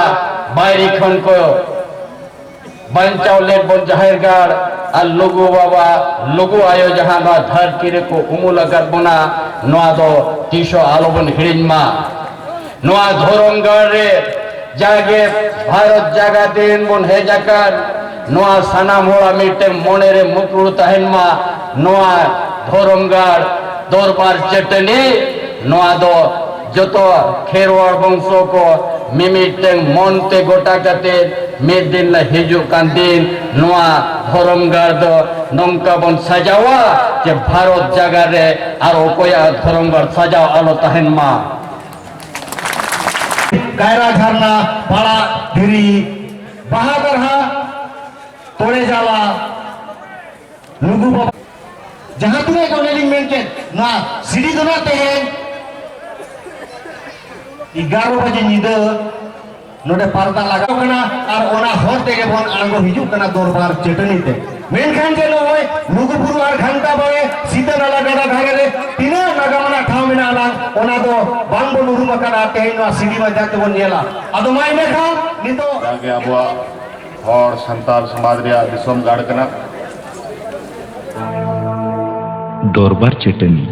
ᱵᱟᱭᱨᱤ ᱠᱷᱚᱱ ᱠᱚ ᱵᱟᱧᱪᱟᱣ ᱞᱮᱫ ᱵᱚᱱ ᱡᱟᱦᱮᱨ ᱜᱟᱲ ᱟᱨ ᱞᱩᱜᱩ ᱵᱟᱵᱟ, ᱞᱩᱜᱩ ᱟᱭᱳ ᱡᱟᱦᱟᱸ ᱱᱚᱣᱟ ᱫᱷᱟᱹᱨᱛᱤ ᱨᱮᱠᱚ ᱩᱢᱩᱞ ᱟᱠᱟᱫ ᱵᱚᱱᱟ, ᱱᱚᱣᱟ ᱫᱚ ᱛᱤᱥ ᱦᱚᱸ ᱟᱞᱚᱵᱚᱱ ᱦᱤᱲᱤᱧ ᱢᱟ᱾ ᱱᱚᱣᱟ ᱫᱷᱚᱨᱚᱢ ᱜᱟᱲ ᱨᱮ ᱡᱟᱜᱮ ᱵᱷᱟᱨᱚᱛ ᱡᱟᱠᱟᱛ ᱨᱮᱱ ᱵᱚᱱ ᱦᱮᱡ ᱟᱠᱟᱱ, ᱱᱚᱣᱟ ᱥᱟᱱᱟᱢ ᱦᱚᱲᱟᱜ ᱢᱤᱫᱴᱮᱱ ᱢᱚᱱᱮ ᱨᱮ ᱢᱩᱠᱩᱲ ᱛᱟᱦᱮᱱ ᱢᱟ, ᱱᱚᱣᱟ ᱫᱷᱚᱨᱚᱢ ᱜᱟᱲ ᱫᱚᱨᱵᱟᱨ ᱪᱟᱹᱴᱟᱹᱱᱤ, ᱱᱚᱣᱟ ᱫᱚ ᱡᱚᱛᱚ ᱠᱷᱮᱨᱣᱟᱲ ᱵᱚᱝᱥᱚ ᱠᱚ ᱢᱤᱢᱤᱫᱴᱟᱝ ᱢᱚᱱ ᱛᱮ ᱜᱚᱴᱟ ᱠᱟᱛᱮ ᱢᱤᱫ ᱫᱤᱱ ᱞᱮ ᱦᱤᱡᱩᱜ ᱠᱟᱱ ᱫᱤᱱ ᱱᱚᱣᱟ ᱫᱷᱚᱨᱚᱢ ᱜᱟᱲ ᱫᱚ ᱱᱚᱝᱠᱟ ᱵᱚᱱ ᱥᱟᱡᱟᱣᱟ ᱡᱮ ᱵᱷᱟᱨᱚᱛ ᱡᱟᱜᱟ ᱨᱮ ᱟᱨ ᱚᱠᱚᱭᱟᱜ ᱫᱷᱚᱨᱚᱢ ᱜᱟᱲ ᱥᱟᱡᱟᱣ ᱟᱞᱚ ᱛᱟᱦᱮᱱ ᱢᱟ᱾ ᱠᱟᱭᱨᱟ ᱡᱷᱟᱨᱱᱟ, ᱵᱟᱲᱟ ᱫᱷᱤᱨᱤ, ᱵᱟᱦᱟ ᱫᱟᱨᱦᱟ, ᱛᱚᱲᱮ ᱡᱟᱞᱟ, ᱞᱩᱜᱩ ᱵᱟᱵᱟ, ᱡᱟᱦᱟᱸ ᱛᱤᱱᱟᱹᱜ ᱜᱮ ᱚᱱᱮ ᱞᱤᱧ ᱢᱮᱱ ᱠᱮᱫ, ᱱᱚᱣᱟ ᱥᱤᱲᱤ ᱫᱚ ᱱᱟᱜ ᱛᱮᱦᱮᱧ ᱮᱜᱟᱨᱚ ᱵᱟᱡᱮ ᱧᱤᱫᱟᱹ ᱱᱚᱰᱮ ᱯᱟᱨᱫᱟ ᱞᱟᱜᱟᱣ ᱠᱟᱱᱟ ᱟᱨ ᱚᱱᱟ ᱦᱚᱨ ᱛᱮᱜᱮ ᱵᱚᱱ ᱟᱬᱜᱚ ᱦᱤᱡᱩᱜ ᱠᱟᱱᱟ ᱫᱚᱨᱵᱟᱨ ᱪᱟᱹᱴᱟᱹᱱᱤ ᱛᱮ᱾ ᱢᱮᱱᱠᱷᱟᱱ ᱡᱮ ᱱᱚᱜᱼᱚᱭ ᱞᱩᱜᱩᱵᱩᱨᱩ ᱟᱨ ᱜᱷᱟᱱᱴᱟ ᱵᱟᱲᱮ ᱥᱤᱛᱟᱹ ᱱᱟᱞᱟ ᱜᱟᱰᱟ ᱫᱷᱟᱨᱮ ᱨᱮ ᱛᱤᱱᱟᱹᱜ ᱱᱟᱜᱟᱢ ᱟᱱᱟᱜ ᱴᱷᱟᱶ ᱢᱮᱱᱟᱜ ᱟᱱᱟᱝ, ᱚᱱᱟ ᱫᱚ ᱵᱟᱝ ᱵᱚᱱ ᱩᱨᱩᱢ ᱟᱠᱟᱫᱼᱟ᱾ ᱛᱮᱦᱮᱧ ᱱᱚᱣᱟ ᱥᱤᱲᱤ ᱵᱟᱡᱟᱨ ᱛᱮᱵᱚᱱ ᱧᱮᱞᱟ᱾ ᱟᱫᱚ ᱢᱟ ᱤᱱᱟᱹ ᱠᱷᱟᱱ ᱱᱤᱛᱚᱜ ᱡᱟᱜᱮ ᱟᱵᱚᱣᱟᱜ ᱦᱚᱲ ᱥᱟᱱᱛᱟᱲ ᱥᱚᱢᱟᱡᱽ ᱨᱮᱭᱟᱜ ᱫᱤᱥᱚᱢ ᱜᱟᱲ ᱠᱟᱱᱟ᱾ ᱫᱚᱨᱵᱟᱨ ᱪᱟᱹᱴᱟᱹᱱᱤ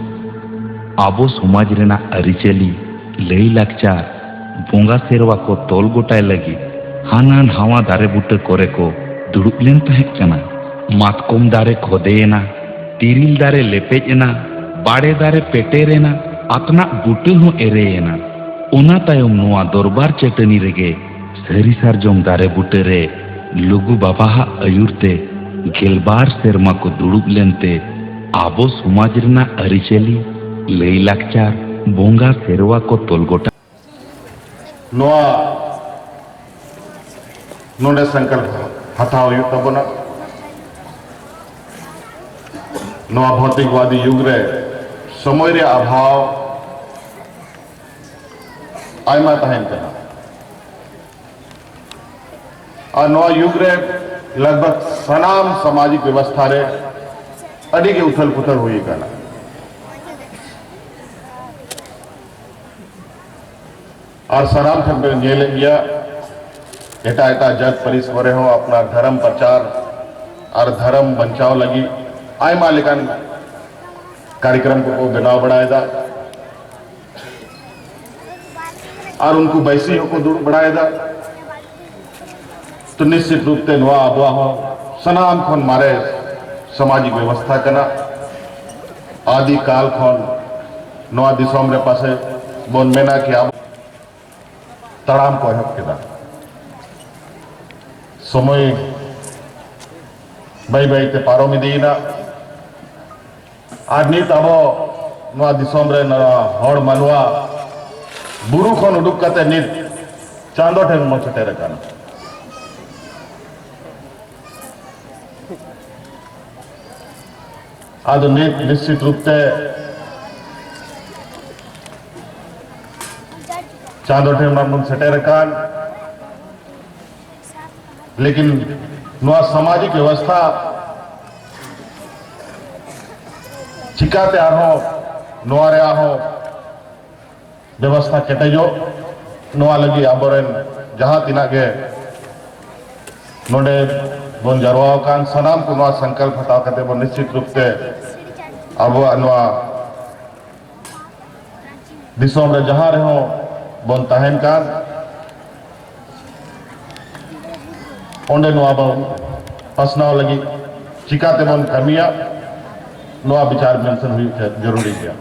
ᱟᱵᱚ ᱥᱚᱢᱟᱡᱽ ᱨᱮᱱᱟᱜ ᱟᱹᱨᱤᱪᱟᱹᱞᱤ, ᱞᱟᱹᱭ ᱞᱟᱠᱪᱟᱨ, ᱵᱚᱸᱜᱟ ᱥᱮᱨᱣᱟ ᱠᱚ ᱛᱚᱞ ᱜᱚᱴᱟᱭ ᱞᱟᱹᱜᱤᱫ ᱦᱟᱱᱟ ᱱᱟᱣᱟ ᱫᱟᱨᱮ ᱵᱩᱴᱟᱹ ᱠᱚᱨᱮ ᱠᱚ ᱫᱩᱲᱩᱵ ᱞᱮᱱ ᱛᱟᱦᱮᱸ ᱠᱟᱱᱟ᱾ ᱢᱟᱛᱠᱚᱢ ᱫᱟᱨᱮ ᱠᱷᱚᱫᱮᱭᱮᱱᱟ, ᱛᱤᱨᱤᱞ ᱫᱟᱨᱮ ᱞᱮᱯᱮᱡ ᱮᱱᱟ, ᱵᱟᱲᱮ ᱫᱟᱨᱮ ᱯᱮᱴᱮᱨ ᱮᱱᱟ, ᱟᱛᱱᱟᱜ ᱵᱩᱴᱟᱹ ᱦᱚᱸ ᱮᱨᱮᱭᱮᱱᱟ᱾ ᱚᱱᱟ ᱛᱟᱭᱚᱢ ᱱᱚᱣᱟ ᱫᱚᱨᱵᱟᱨ ᱪᱟᱹᱴᱟᱹᱱᱤ ᱨᱮᱜᱮ ᱥᱟᱹᱨᱤ ᱥᱟᱨᱡᱚᱢ ᱫᱟᱨᱮ ᱵᱩᱴᱟᱹ ᱨᱮ ᱞᱩᱜᱩ ᱵᱟᱵᱟᱣᱟᱜ ᱟᱹᱭᱩᱨ ᱛᱮ ᱜᱮᱞᱵᱟᱨ ᱥᱮᱨᱢᱟ ᱠᱚ ᱫᱩᱲᱩᱵ ᱞᱮᱱᱛᱮ ᱟᱵᱚ ᱥᱚᱢᱟᱡᱽ ᱨᱮᱱᱟᱜ ᱟᱹᱨᱤᱪᱟᱹᱞᱤ, ᱞᱟᱹᱭ ᱞᱟᱠᱪᱟᱨ, ᱵᱚᱸᱜᱟ ᱥᱮᱨᱣᱟ ᱠᱚ ᱛᱚᱞ ᱜᱚᱴᱟ᱾ ᱱᱚᱣᱟ ᱱᱚᱰᱮ ᱥᱚᱝᱠᱚᱞᱯ ᱦᱟᱛᱟᱣ ᱦᱩᱭᱩᱜ ᱛᱟᱵᱚᱱᱟ᱾ ᱱᱚᱣᱟ ᱵᱷᱚᱛᱤᱠᱵᱟᱫᱤ ᱡᱩᱜᱽ ᱨᱮ ᱥᱚᱢᱚᱭ ᱨᱮᱭᱟᱜ ᱚᱵᱷᱟᱵᱽ ᱟᱭᱢᱟ ᱛᱟᱦᱮᱱ ᱠᱟᱱᱟ᱾ ᱟᱨ ᱱᱚᱣᱟ ᱡᱩᱜᱽ ᱨᱮ ᱞᱟᱜᱽᱵᱷᱟᱜᱽ ᱥᱟᱱᱟᱢ ᱥᱟᱢᱟᱡᱤᱠ ᱵᱮᱵᱚᱥᱛᱷᱟ ᱨᱮ ᱟᱹᱰᱤ ᱜᱮ ᱩᱛᱷᱟᱹᱞ ᱯᱩᱛᱷᱟᱹᱞ ᱦᱩᱭ ᱟᱠᱟᱱᱟ᱾ ᱟᱨ ᱥᱟᱱᱟᱢ ᱴᱷᱮᱱ ᱵᱮᱱ ᱧᱮᱞᱮᱫ ᱜᱮᱭᱟ, ᱮᱴᱟᱜ ᱮᱴᱟᱜ ᱡᱟᱹᱛ ᱯᱟᱹᱨᱤᱥ ᱠᱚᱨᱮ ᱦᱚᱸ ᱟᱯᱱᱟᱨ ᱫᱷᱚᱨᱚᱢ ᱯᱨᱚᱪᱟᱨ ᱟᱨ ᱫᱷᱚᱨᱚᱢ ᱵᱟᱧᱪᱟᱣ ᱞᱟᱹᱜᱤᱫ ᱟᱭᱢᱟ ᱞᱮᱠᱟᱱ ᱠᱟᱨᱭᱚᱠᱨᱚᱢ ᱠᱚᱠᱚ ᱵᱮᱱᱟᱣ ᱵᱟᱲᱟᱭᱮᱫᱟ᱾ ᱟᱨ ᱩᱱᱠᱩ ᱵᱟᱹᱭᱥᱤ ᱦᱚᱸᱠᱚ ᱫᱩᱲᱩᱵ ᱵᱟᱲᱟᱭᱮᱫᱟ᱾ ᱛᱚ ᱱᱤᱥᱪᱤᱛ ᱨᱩᱯ ᱛᱮ ᱱᱚᱣᱟ ᱟᱵᱚᱣᱟᱜ ᱦᱚᱸ ᱥᱟᱱᱟᱢ ᱠᱷᱚᱱ ᱢᱟᱨᱮ ᱥᱟᱢᱟᱡᱤᱠ ᱵᱮᱵᱚᱥᱛᱷᱟ ᱠᱟᱱᱟ᱾ ᱟᱹᱫᱤ ᱠᱟᱞ ᱠᱷᱚᱱ ᱱᱚᱣᱟ ᱫᱤᱥᱚᱢ ᱨᱮ ᱯᱟᱥᱮ ᱵᱚᱱ ᱢᱮᱱᱟ ᱠᱤ ᱟᱵᱚ ᱛᱟᱲᱟᱢ ᱠᱚ ᱮᱦᱚᱵ ᱠᱮᱫᱟ᱾ ᱥᱚᱢᱚᱭ ᱵᱟᱹᱭ ᱵᱟᱹᱭ ᱛᱮ ᱯᱟᱨᱚᱢ ᱤᱫᱤᱭᱮᱱᱟ᱾ ᱟᱨ ᱱᱤᱛ ᱟᱵᱚ ᱱᱚᱣᱟ ᱫᱤᱥᱚᱢ ᱨᱮ ᱱᱚᱣᱟ ᱦᱚᱲ ᱢᱟᱱᱣᱟ ᱵᱩᱨᱩ ᱠᱷᱚᱱ ᱩᱰᱩᱠ ᱠᱟᱛᱮ ᱱᱤᱛ ᱪᱟᱸᱫᱚ ᱴᱷᱮᱱ ᱵᱚᱱ ᱥᱮᱴᱮᱨ ᱟᱠᱟᱱᱟ᱾ ᱟᱫᱚ ᱱᱤᱛ ᱱᱤᱥᱪᱤᱛ ᱨᱩᱯ ᱛᱮ ᱪᱟᱸᱫᱚ ᱴᱷᱮᱱ ᱢᱟ ᱵᱚᱱ ᱥᱮᱴᱮᱨ ᱟᱠᱟᱱ, ᱞᱮᱠᱤᱱ ᱱᱚᱣᱟ ᱥᱟᱢᱟᱡᱤᱠ ᱵᱮᱵᱚᱥᱛᱷᱟ ᱪᱤᱠᱟᱛᱮ ᱟᱨᱦᱚᱸ ᱱᱚᱣᱟ ᱨᱮ ᱟᱨᱦᱚᱸ ᱵᱮᱵᱚᱥᱛᱷᱟ ᱠᱮᱴᱮᱡᱚᱜ, ᱱᱚᱣᱟ ᱞᱟᱹᱜᱤᱫ ᱟᱵᱚᱨᱮᱱ ᱡᱟᱦᱟᱸ ᱛᱤᱱᱟᱹᱜ ᱜᱮ ᱱᱚᱰᱮ ᱵᱚᱱ ᱡᱟᱨᱣᱟ ᱟᱠᱟᱱ ᱥᱟᱱᱟᱢ ᱠᱚ ᱱᱚᱣᱟ ᱥᱚᱝᱠᱚᱞᱯ ᱦᱟᱛᱟᱣ ᱠᱟᱛᱮ ᱵᱚᱱ ᱱᱤᱥᱪᱤᱛ ᱨᱩᱯ ᱛᱮ ᱟᱵᱚᱣᱟᱜ ᱱᱚᱣᱟ ᱫᱤᱥᱚᱢ ᱨᱮ ᱡᱟᱦᱟᱸ ᱨᱮᱦᱚᱸ ᱵᱚᱱ ᱛᱟᱦᱮᱱ ᱠᱟᱱ, ᱚᱸᱰᱮ ᱱᱚᱣᱟ ᱵᱚᱱ ᱯᱟᱥᱱᱟᱣ ᱞᱟᱹᱜᱤᱫ ᱪᱤᱠᱟᱛᱮ ᱵᱚᱱ ᱠᱟᱹᱢᱤᱭᱟ, ᱱᱚᱣᱟ ᱵᱤᱪᱟᱨ ᱢᱮᱱᱛᱮ ᱦᱩᱭᱩᱜ ᱛᱮ ᱡᱚᱨᱩᱨᱤ ᱜᱮᱭᱟ᱾